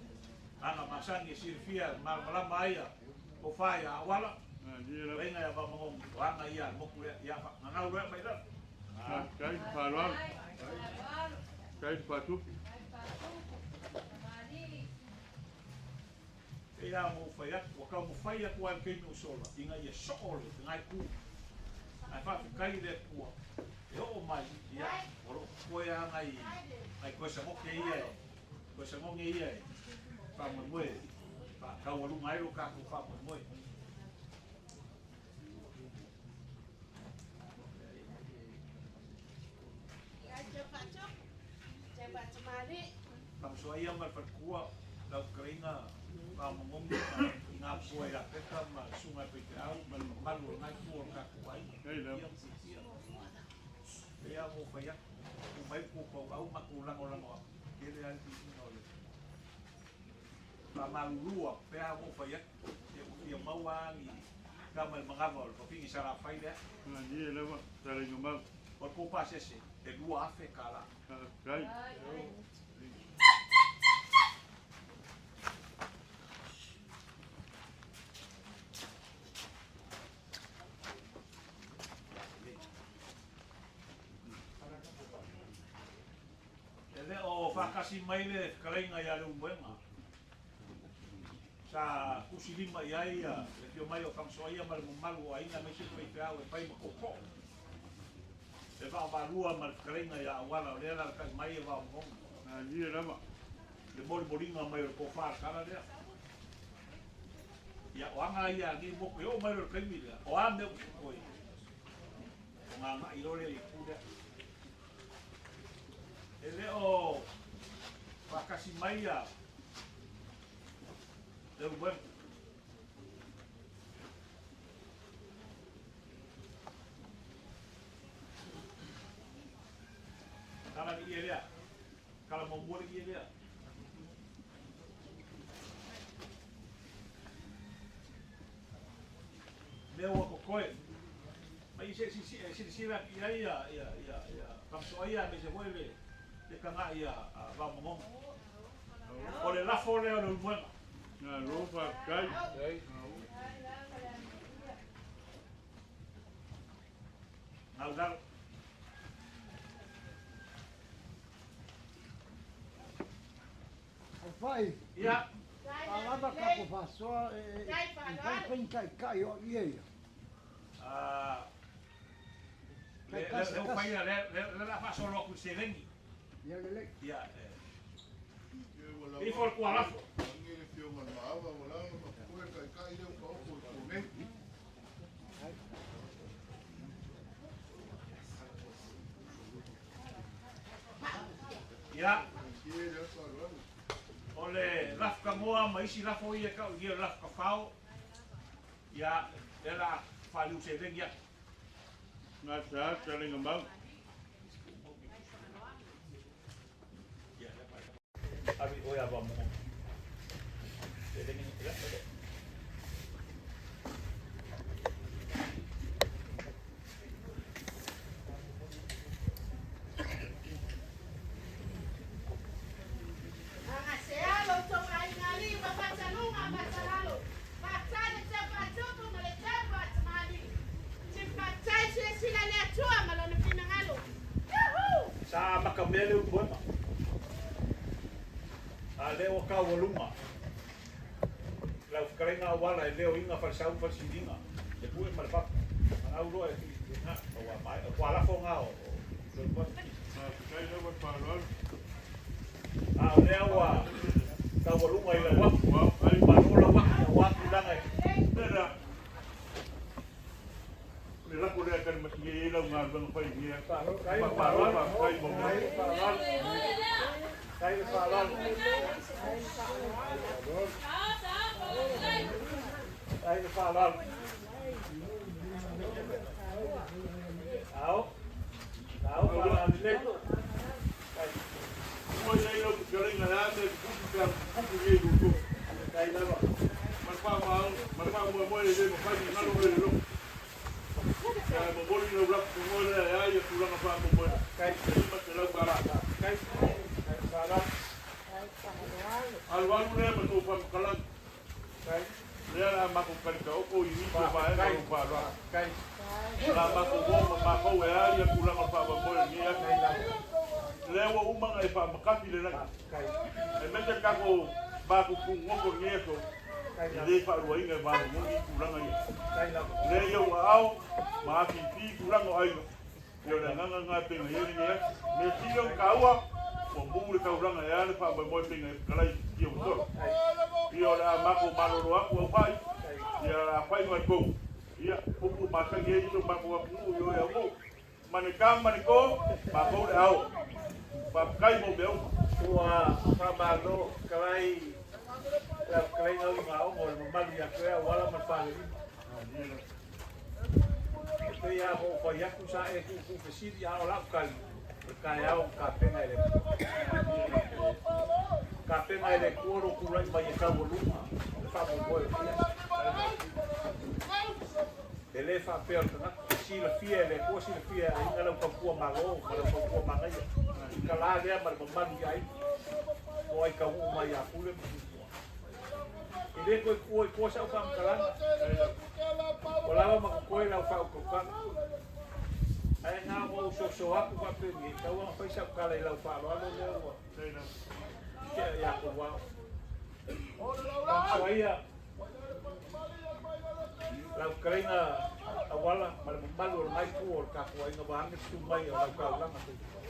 ana masani e silafia malamalama ai ia o whaia awala. Alia lava. Lenga ia vamangongi. O anga ia moku lea, ia ngangau lea mai lalo. Tai faaaloalo. Tai faatupu. E ia mo whai atu, wa kau mo whai atu ai keimi o sola, inga ia soo le, te ngai ku. Ai whawhikai le pua, e oo mai, ia, o ro koe a ngai, ngai koe sa ngoke ia e, koe sa ngonge ia e, whamoemoe, wha kaualunga ai lo kākou whamoemoe. Tai teu faatupu, teu faatamalii. Whamasoa ia ma le whalikua, lau whakareinga, whamongongi, i ngā pua i la peka, ma le sunga e peite au, ma le mamalu o ngai kua o le kākou ai. Tai lava. Ia, ia. Ia mo whai atu, ku mai ku pau au ma ku lango lango atu. Kele ai ki ina o le. Whamalulua, pea mo whai atu, e u fia maua ni ka mai mangawa o le papingi sara whai lea. Alia lava. Talenga mau. O le kōpā sese, e 2,000 kālā. Tai. E le o whakasi mai le whakaleinga ia le umuenga. Sa kusilima i ai ia le fio mai o whangasoa ia ma le mamalu o aina mai se whaiwheau e whai makoko. E whaamalua ma le whakaleinga ia awala o lea la kai mai e wao mongonga. Alia lava. Le moli molinga mai o le kōwhā kala lea. Ia o anga ia ni moko e o mai o le kaimi lea. O a mea usu koe. O ngā ngai rore i pū lea. E le o whakasi mai ia le umuenga. Kala le ie lea. Kala muamua le ie lea. Mea ua kokoe. Mai se silasila i ai ia ia ia ia Famasoaia aemaise foi le le kaga'i a Vaomagoga. O le lafo lea o le ulumoega. Malo faafetai. Gau lalo. Aufai. Ia. A lava ka ko faasoa e fai fai taitai o ia ia. Ah, le le le fai le le le la faasolo atu i seleni. Ia lelei. Ia. Ifo le kualafo. Ia. O le lafo kamoa ma isi lafo ia kau ia lafo kafao. Ia, le la faaliu seleni atu. Gasa talega mau. Ia, ave oe ava mo. Seleni ia. Agasea lo outou aiga alii ma faataluga ma faatalalo. Faafetai le tau faatupu ma le tau faatamalii. Faafetai silasila le Atua ma lona finagalo. Yuhuu! Sa makamea le ulumoega. A lea ua taualuga lau fetalaiga auala e leo iga falesau ma falesiliga, le pue ma le papa. Manau loa e na, ua maea, ua lafo ngā o le ulumoega. Faafetai lava le faaaloalo. A o lea ua taualuga i lau afu, malo lau afi aua tulaga e Lea le lafo lea tali masigi ai lau galuega fai i lenei aso. Faafetai le Malo faaaloalo. faafetai mo mea. Faafetai le faaaloalo. Faafetai le faaaloalo. Ao, ao faaaloalo lelei. Ua i ai lau fetalaiga le a mea e tutupu pe a tutupu nei i lo outou. Faafetai lava. Ma le ma le faamoemoe e le mafai ona galo oe i le loto. Ae momoli lau lafo fagoa lea e a ia tulaga faamoemoe. $500. Faafetai. Faafetai le faaaloalo. Alualu lea ma tou faamatalaga. Lea o le a matou talitaoto i nisi o vaega o lou faaaloalo. Faafetai. O le a matou o ma matou e a ia tulaga o le faamoemoe o lenei aso. Lea ua uma ona e faamakati le lagi. Aemaise le tatou matutunoto i lenei aso, e le faaluaina e Vaimauga tulaga ia. Lea ia ua aao ma afifi tulaga o aiga. Ia o le agaga lena e pei ona i ai lenei aso. Mea sili ona taua, ua mu le taulaga e a le faamoemoe pei ona e fetalai i tia ua sola. Ia o le a matou malolo atu au fai, ia o le a fai ma le tou. Ia, upu masani ai si o matou atunuu i o e aumou. Ma le ka ma le to, matou le ao. Faafetai mo mea uma. Ua faamalo fetalai lau fetalaiga Uimaoga o le mamalu ia te oe auala ma le falelima. E pei lava ona ou fai atu sa e tuutuu fesili a o lau tali o le taeao na tapena e le Atua. Tapena e le Atua lou tulai mai e taualuga le faamoemoe o lenei aso. E le faapea o le tagata, silafia e le Atua, silafia e aiga lau tautua malo ma lau tautua manaia. I tala lea ma le mamalu i aiga, o ai taunuu mai ia Pule ma Tumua. E le toe tuua i tua sau faamatalaga, ua lava ma totoe lau faautautaga. Ae na ona ou soso atu faapenei, tau ona fai sau tala i lau faaaloalo lea ua tea ia Toluao. Faasoaia lau fetalaiga auala ma le mamalu o lenai itu o le tatou aiga vaeane le susu mai o lau taulaga soifua.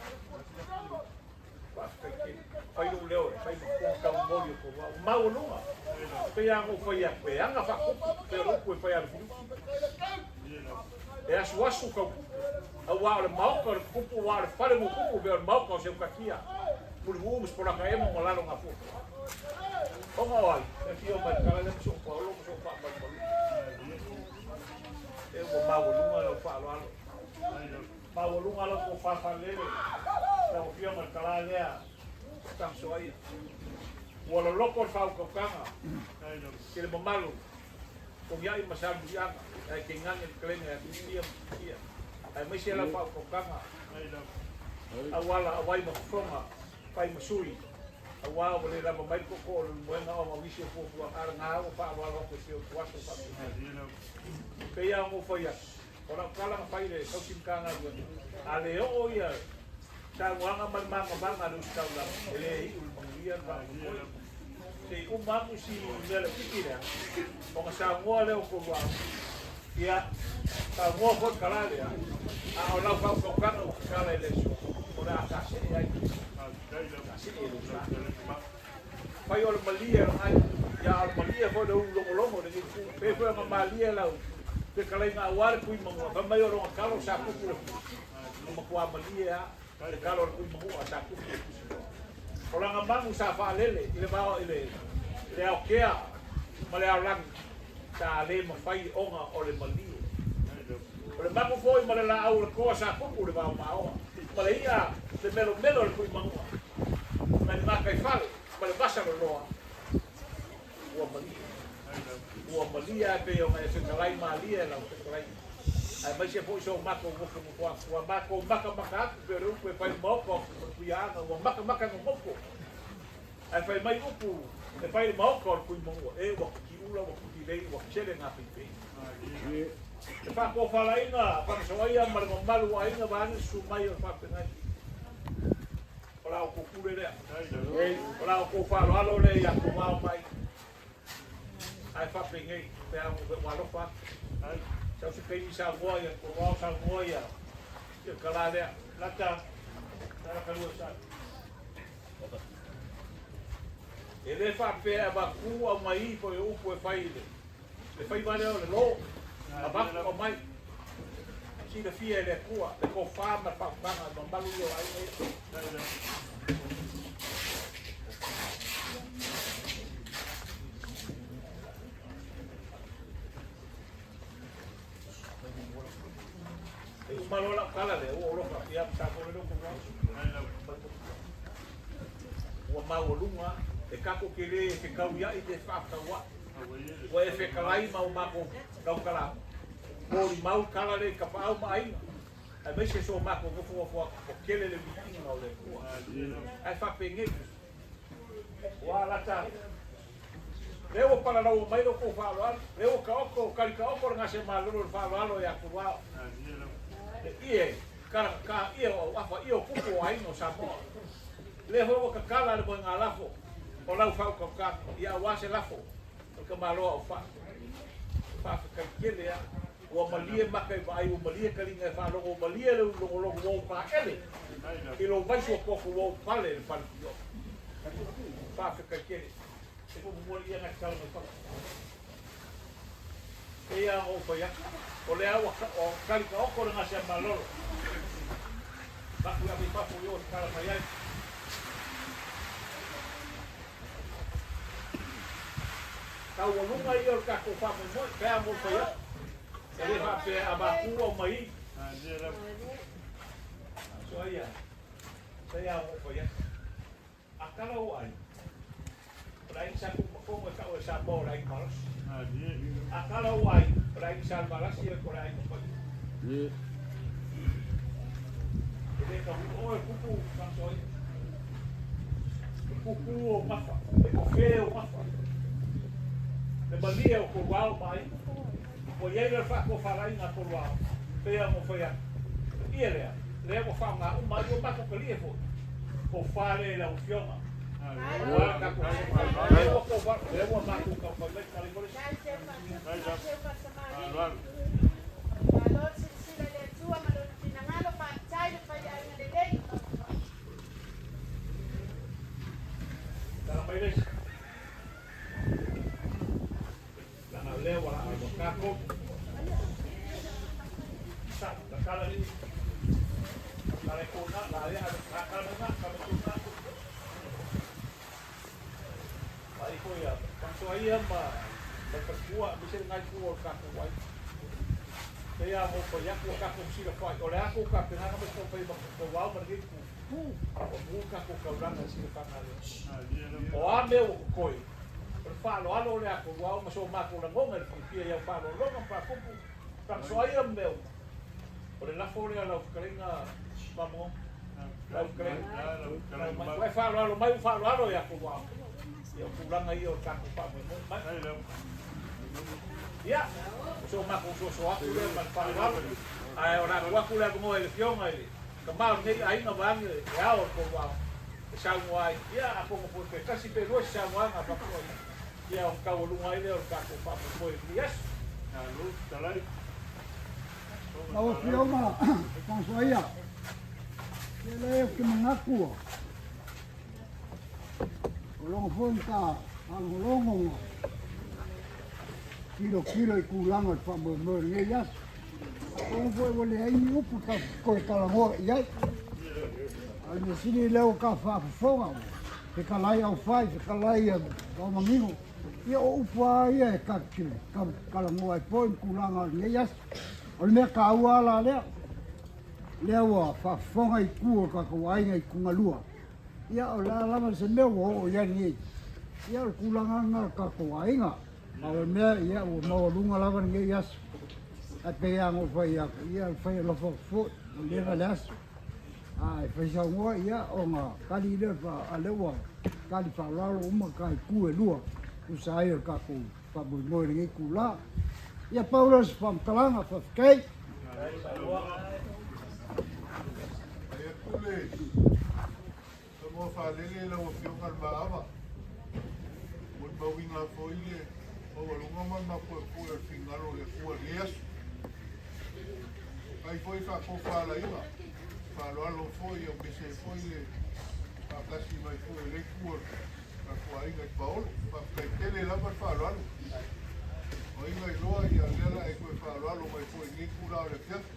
Faafetai tele. Fai lou leo e fai ma fofoga taumoli o Toluao. Ua maualuga. Pei lava ona ou fai atu, e aga faakupu, pei o le upu e fai a Lufilufi. E asuasu tautupu, aua o le maota o le tutupu, aua o le fale mo tupu, pei o le maota o Seutakia, Mulimu'u ma Sipolataemo ma lalo Gafuafuaga. Ona o ai? E afio mai le tala lea ma si ou paolo ma si ou faamalumaluga. E ua maualuga lau faaaloalo. Maualuga lau tofa faalele. Lau Afioga i le talā lea Tamasoaia. Ua loloko le faautautaga i le mamalu Togiai ma Salemuliaga ae tainane le fetalaiga ia Tuitia ma Tuitia aemaise lau faautautaga auala auai ma fofoga fai ma sui aua ua le lava mai le tootoo o le Leulumoega ona o nisi o fuafuaga alagā ua faaaloalo atu e si ou ituaso faapena. E pei lava ona ou fai atu, o lau tala na fai i le tausi Matagaluega, a le oo ia saunoaga ma le manavaga a le Ositaulaga, e le iu i le manuia le faamoemoe. Se i uma atu si mea laitiiti lea, ona saunoa lea o Toluao, ia, saunoa foi le tala lea, a o lau faautautaga ua tatala i le aso, o le a taasee ai. Taasee e lou sa. Fai o le malie o le aiga, ia a o le malie foi o le ulu logologo i lenei itu. Pei foi ona malie lau fetalaiga aua le Tuimanua, fai mai o lona talo sa tupu le pusi. Ua matua malie lava le talo a le Tuimanua sa tupu le pusi. O lana manu sa faalele i le vao i le aokea ma le aolagi, sa le mafai ona o le malie. O le manu foi ma le laau o le toa sa tupu le vao maoa, ma le i'a le melomelo a le Tuimanua, mai le gataifale ma le vasa loloa, ua malie. Ua malie ae pei ona e fetalai malie lau fetalaiga, aemaise foi so matou nofonofo atu, ua matou matamata atu pei o le upu e fai i le maota o le Tuiaana, ua matamata nonofo. Ae fai mai upu e fai i le maota o le Tuimanua, e ua titiula, ua titilei, ua tele gapeipei. Le faatofalaiga a Fanasoaia ma le mamalu o aiga vaeane le susu mai o le faafeagai. O la outou pule lea. O la outou faaaloalo lea ia tou ao mai. Ae faapenei, pe a ua alofa atu. Sau se taimi saunoa ia tou ao saunoa ia ia tala lea. Lata, tala kalua sa. E le faapea e avatu aumai foi o upu e fai i le faiva lea o le lo, avatu aumai. Silafia e le Atua le tofa ma le faautaga e mamalu ia o aiga ia. E uma loa lau tala lea, ua ou loka ia sa fole loko Ua maualuga e tatou te le fetauia'i pe fefaataua'i. Ua e fetalai ma o matou tautalaga, molimau tala lea i tapaau ma aiga, aemaise so matou nofonofo atu, ua tele le viiga o le Atua. Ae faapenei, ua lata lea ua palalaua mai lo tou faaaloalo, lea ua taoto, tali taoto le gase malolo i le faaaloalo ia Tuluao. Le ie kalagata ie o auafa, ie o tupu o aiga o Samoa. Lea foi ua tatala le moega lafo o lau faautautaga, ia aua se lafo o le tamaloa o faa. Faafetai tele lava. Ua malie maka i vaai, ua malie taliga e faalogo, ua malie le ulu logologo, ua ou paele i lou vaisu o toto, ua ou pale i le pale pio. Faafetai tele. E fomomoli ia nai tala mai fafo. E ia ona ou fai atu, o lea ua tali taoto le gasea malolo. Avatu i ave i fafo i o e tatala mai ai. Taualuga ia o le tatou faamoemoe, pe a ona ou fai atu, e le faapea e avatu aumai i. Soia, pei lava ona ou fai atu. A tala ua ai, o le aiga sa Tuumafono e tau e Samoa o le aiga malosi. A tala ua ai, o le aiga sa Levalasi o le aiga paia. E le taunuu oe kupu Fanasoaia. E kupu o mafa, e tofe o mafa. Le malie o Toluao ma aiga. Ua i ai le faatofalaiga a Toluao, pei ona ou fai atu. Ia lea, lea ua faaaoga uma ai, ua matou talie foi. Tofa lea i lau Afioga. Aua le tatou faamoemoe. Lea ua tofa, lea ua matou taumafai mai tala ifo le isi. Malo silasila i le Atua ma lona finagalo, faafetai le faiaiga lelei. Tala mai le isi. Leaga o lea ua ua tatou sa tatala le tala i kona la lea ave la tala mai na tala mai kona ai foi a pansoa ia ma ma patua me se ngai ku o tatou ai pe a mo fai atu o tatou sila fai o le aku ka penga ma ko fai ma ko wau ma le ku Ua mu'u le tatou taulaga i silafaga a le Alii. O a mea ua totoe, o le faaaloalo o le Atua ma so matou lagona i le fiafia i au faaaloaloga ma faapupu faasoa ia ma mea uma. O le lafo lea lau fetalaiga Faamagoga. Lau fetalaiga, ua e faaaloalo mai ua faaaloalo ia Atua. Ia o tulaga ia o le tatou faamoemoe mai. Ia, o so matou soasoa atu lea ma le faaaloalo. Ae o le a tuu atu le avanoa i le Afioga i le tama o lenei aiga vaeane le ao o le Toluao e saunoa ai. Ia, atonu foi pe tasi pe lua se saunoaga a faapitoa ia ona taualuga ai lea o le tatou faamoemoe i lenei aso. Lau Afioga Faasoaia, ia lea ou te manatu ua logo foi ma ta faalogologo ma tilotilo i tulaga o le faamoemoe o lenei aso. Atonu foi ua leai ni upu ta toe talanoa i ai. A o le mea sili lea ua ta faafofoga, fetalai aufai, fetalai vaomanino, ia o upu lava ia e ta te talanoa ai foi ma tulaga o lenei aso. O le mea taua lava la lea, lea ua faafofoga i tu o le tatou aiga i Tugalua, ia o le a lava se mea ua oo i ai nei, ia o le tulaga lena o le tatou aiga. Ma o le mea, ia ua maualuga lava lenei aso. Ae pei lava ona ou fai atu, ia fai alofa atu foi, ua leva le aso. A e fai saunoa, ia ona tali lea, a lea ua tali faaaloalo uma ta itu e lua, tusa ai o le tatou faamoemoe i lenei itula. Ia pau lea o se faamatalaga, faafetai. Fai atu le tanoa faalele lau Afioga i le Maava. Molimauina foi le maualuga ma le mapuepue o le finagalo o le Atua i lenei aso. Fai foi faatofalaiga, faaaloalo foi aemaise ai foi le faatasi mai foi o le itu o le tatou aiga i Paolo. Faafetai tele lava le faaaloalo. O aiga iloa ia lea la e toe faaaloalo mai foi i lenei itula o le afiafi.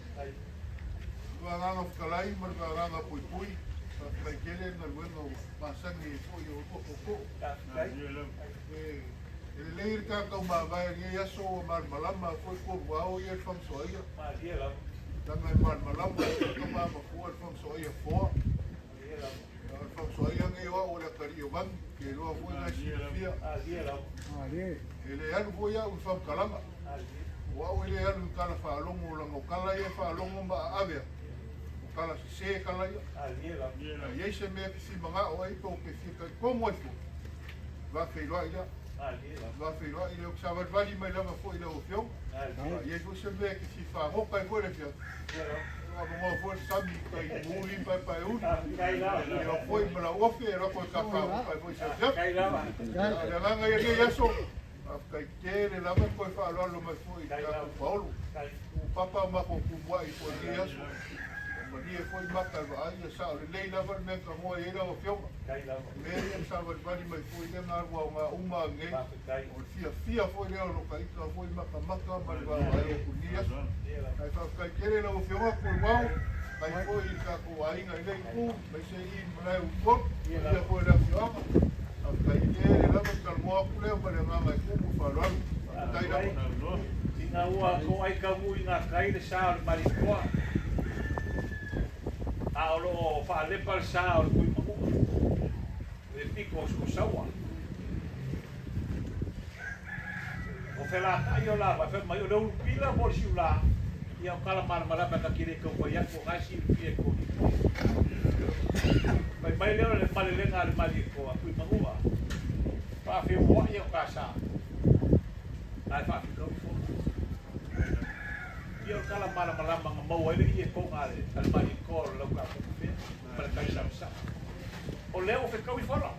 Le agaga fetalai ma le agaga puipui, faafetai tele le galuega ua masani ai foi o tootoo. E lelei le tatou mavae i lenei aso ua malamalama foi tolu ao ia le fagasoaia. Leaga e malamalama e tama matua le fagasoaia foa. O le fagasoaia nei o au o le atalii o vanu, ke iloa foi na silafia. E le alu foi au i faamatalaga. O au e le alu i tala faalogo laga o tala ia e faalogo ma aave atu. O tala sese tala ia. A i ai se mea e te fia manao ai pe o te fia talitonu ai foi, vafeiloai lea. Vafeiloai lea, ou te savalivali mai lava foi i lau Afioga. A i ai foi se mea e te fia fagota ai foi le afiafi, o avanoa foi le sami i tai muli paepaeuli. Ia foi ma lau ofe e lako e ta fagota ai foi se afiafi. A o le agaga ia lenei aso, faafetai tele lava toe faaaloalo mai foi i le tatou Paolo. Ua papa matou tumuai foi i lenei aso. Ua malie foi maka e vaai ia sao lelei lava le mea na tagoa i ai lau Afioga. Mea ia na savalivali mai foi lea galua o ngā uma nei. O le fiafia foi lea o lo taita foi makamaka ma le vaavaai atu i lenei aso. Ae faafetai tele lau Afioga Puewao, mai foi i le tatou aiga i lea itu, aemaise i malae Upolu, paia foi o le afioaga. Faafetai tele lava, talanoa atu lea ma le agaga e tumu i faaaloalo. Faafetai lava. Ina ua toai taunuu i gatai le sa o le Malietoa, a o lo o faalepa le sa o le Tuimanua i le pito o Saua. O felatai o lava, fai mai o le ulupila po o le siula, ia o tala malamalama ta te le tau fai atu o na e silafia e toli. Fai mai lea o le malelega a le Malietoa, Tuimanua, faafeuoai o ta sa, ae faafitauli fono. Ia o le tala malamalama na maua ai le ie toga a le Malietoa o le Lautāpupufea ma le taisamasama. O lea ua fetaui fola.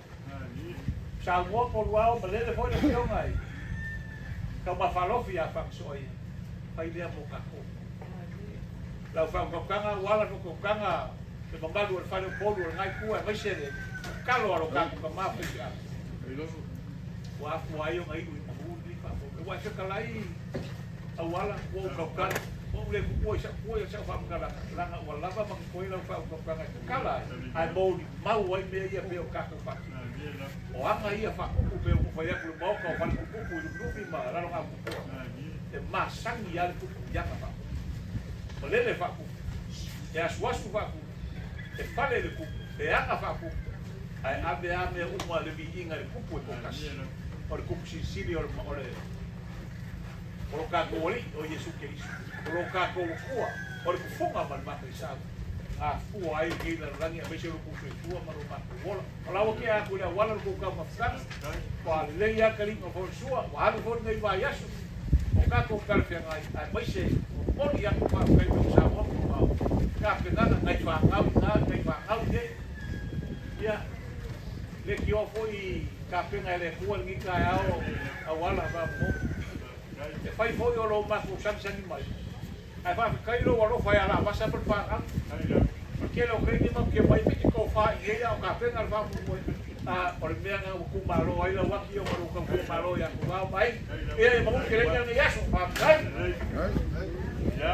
Saunoa tolu ao ma lele foi le afioga i Taumafalofi ia Fagasoa ia. Fai lea mo tatou. Lau whautautaga, ua ala whautautaga, le mamalu o le fale o polu o le ngai kua e maise le kalo a lo tatou tama whaiti a. Ua afu ai o ngai ilu i mahu ni whaafo. E ua e whekalai auala, ua utautala, ua ule kukua i sa kua i sa whaamutala, langa ua lava ma koe lau whautautaga e kakala ai, ae mauli mau ai mea ia pea o tatou whaati. O anga ia whakupu pe o whai atu le maoka o whale kupupu i lupilupi ma lalo ngā kupua. E masangi a le kupu i anga whakupu. O lele whakupu. E asuasu whakupu. E fale le kupu. E aga faapuupuu, ae ave lava mea uma le viiga i le Kupu e toatasi, o le Kupu Silisili o le, o le, o lo tatou Alii, o Iesu Keriso, o lo tatou Atua, o le tufuga ma le mataisau, gafua ai lenei lalolagi aemaise o lo outou soifua ma lo matou ola. O la ua tea atu i le auala lo outou taumafataga, ua lelei lava taliga foi o le sua, ua alu foi lenei vaiaso, o tatou talafeagai, aemaise momoli atu faafetai mai Samoa ma o tapenaga nai fanau i ina, nai fanau i inei. Ia, leitioa foi tapena e le Atua lenei taeao auala faamomomo. E fai foi o lo matou sagisagi mai, ae faafetai lou alofa ia Lavasa ma le fanau. O le tele o taimi matou te omai pe te tofa i inei a o tapena le faamoemoe. A o le mea lena ua tumalo ai lau ati ona lou tau tumalo ia Tuuvao ma Aiga. Ia ia maua tele lenei aso. Faafetai. Ia,